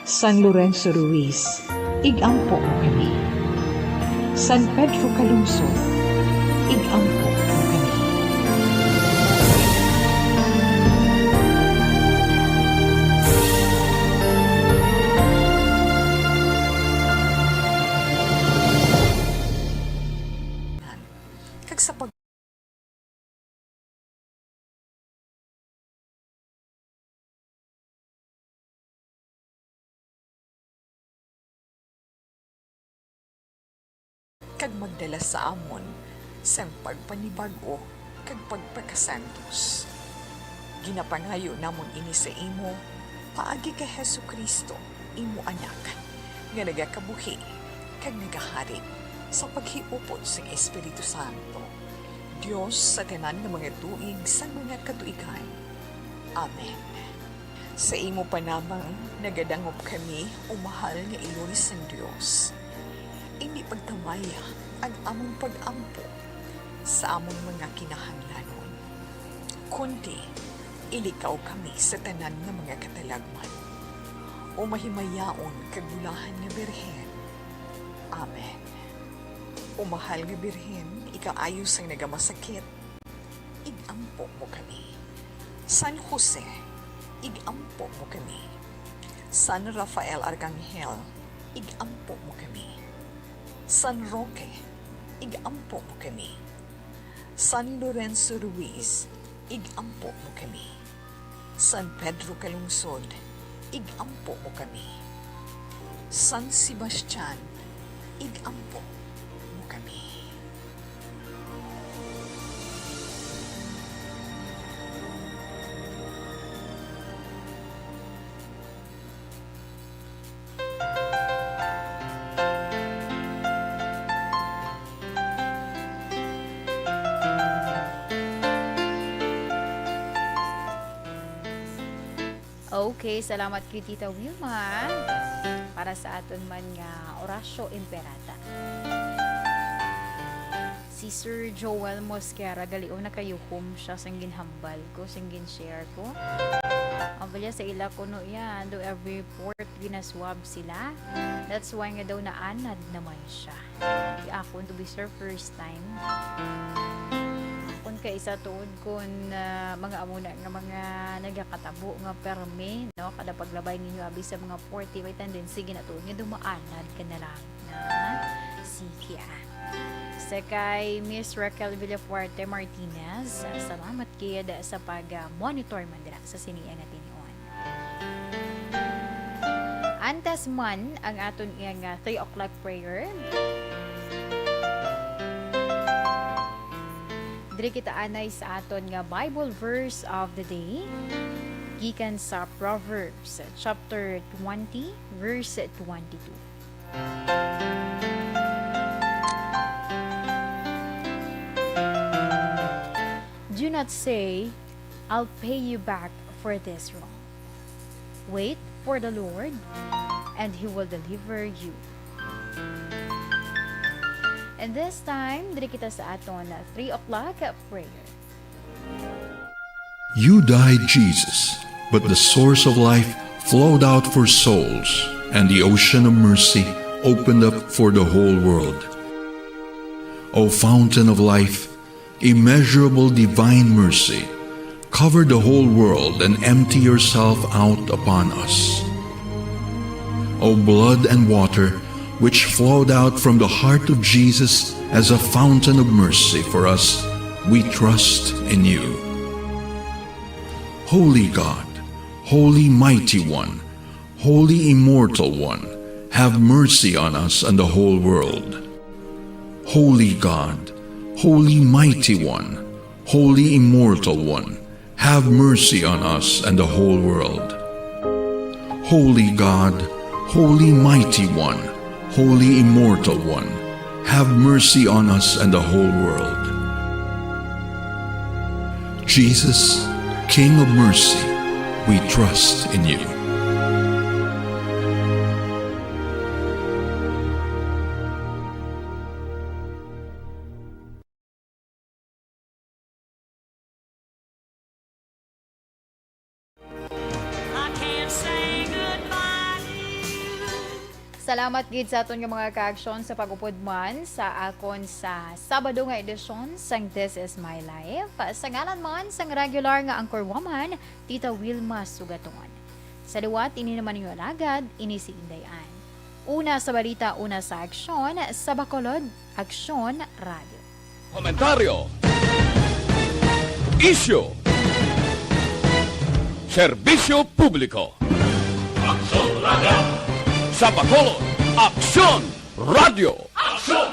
San Lorenzo Ruiz, ig-ampo mo kami. San Pedro Calungsod, ig-ampo mo kami. Kag sa pag- kag magdala sa amon sang pagpanibag-o kag pagpakasantos. Ginapangayo namon ini sa imo paagi kay Jesu-Cristo, imo Anak, nga nagakabuhi kag nagahari sa paghiupod sang Espiritu Santo, Dios sa tanan nga mga tuig sang mga katuigan. Amen. Sa imo panabang nagadangop kami, o mahal nga iloy sang Dios. Indi pagtamaya ang amon pag-ampo sa amon mga kinahanglanon, kundi ilikaw kami sa tanan nga mga katalagman, o mahimayaon kag bulahan nga Birhen. Amen. O mahal nga Birhen, ikaayo sang nagamasakit, ig-ampo mo kami. San Jose, ig-ampo mo kami. San Rafael Arcangel, ig-ampo mo kami. San Roque, ig-ampo mo kami. San Lorenzo Ruiz, ig-ampo mo kami. San Pedro Calungsod, ig-ampo mo kami. San Sebastian, ig-ampo mo kami. Okay, salamat kay Tita Wilma para sa aton man nga Oratio Imperata. Si Sir Joel Mosquera, galion na kayo home siya sang ginhambal ko, sang gin-share ko. Ang balya sa ila kuno yan, do every port ginaswab sila. That's why nga daw naanad naman siya. Di akon to be sir first time. Akon kay isa tuod kun, ah, mga amo na nga mga nagakatabo nga permi, no? Kada paglabay ninyo abi sa mga forty, may tendency ginatuod nga dumaanad ka na lang na. Sige, ah. Sa kay Miss Raquel Villafuerte Martinez, salamat gid sa pag, ah, monitor man dira sa sini nga tinion. Antes man ang aton iyang, ah, three o'clock prayer, diri kita anay sa aton nga Bible verse of the day, gikan sa Proverbs chapter twenty, verse twenty-two. Do not say, "I'll pay you back for this wrong." Wait for the Lord, and He will deliver you. And this time, diri kita sa aton three o'clock prayer. You died, Jesus, but the source of life flowed out for souls, and the ocean of mercy opened up for the whole world. O fountain of life, immeasurable divine mercy, cover the whole world and empty yourself out upon us. O blood and water, which flowed out from the heart of Jesus as a fountain of mercy for us, we trust in you. Holy God, Holy Mighty One, Holy Immortal One, have mercy on us and the whole world. Holy God, Holy Mighty One, Holy Immortal One, have mercy on us and the whole world. Holy God, Holy Mighty One, Holy Immortal One, have mercy on us and the whole world. Jesus, King of mercy, we trust in you. I can't say goodbye to you. Salamat gid sa aton nga mga kaaksyon sa pag-upod man sa akon sa Sabado nga edisyon sang This Is My Life. Sa ngalan man sang regular nga anchor woman, Tita Wilma Sugaton. Sa liwat, ini naman inyo alagad, ini si Inday Ann. Una sa balita, una sa aksyon, sa Bacolod, Aksyon Radio. Komentaryo. Isyu. Serbisyo publiko. Aksyon Radio. Sa Bacolod, Aksyon Radio. Aksyon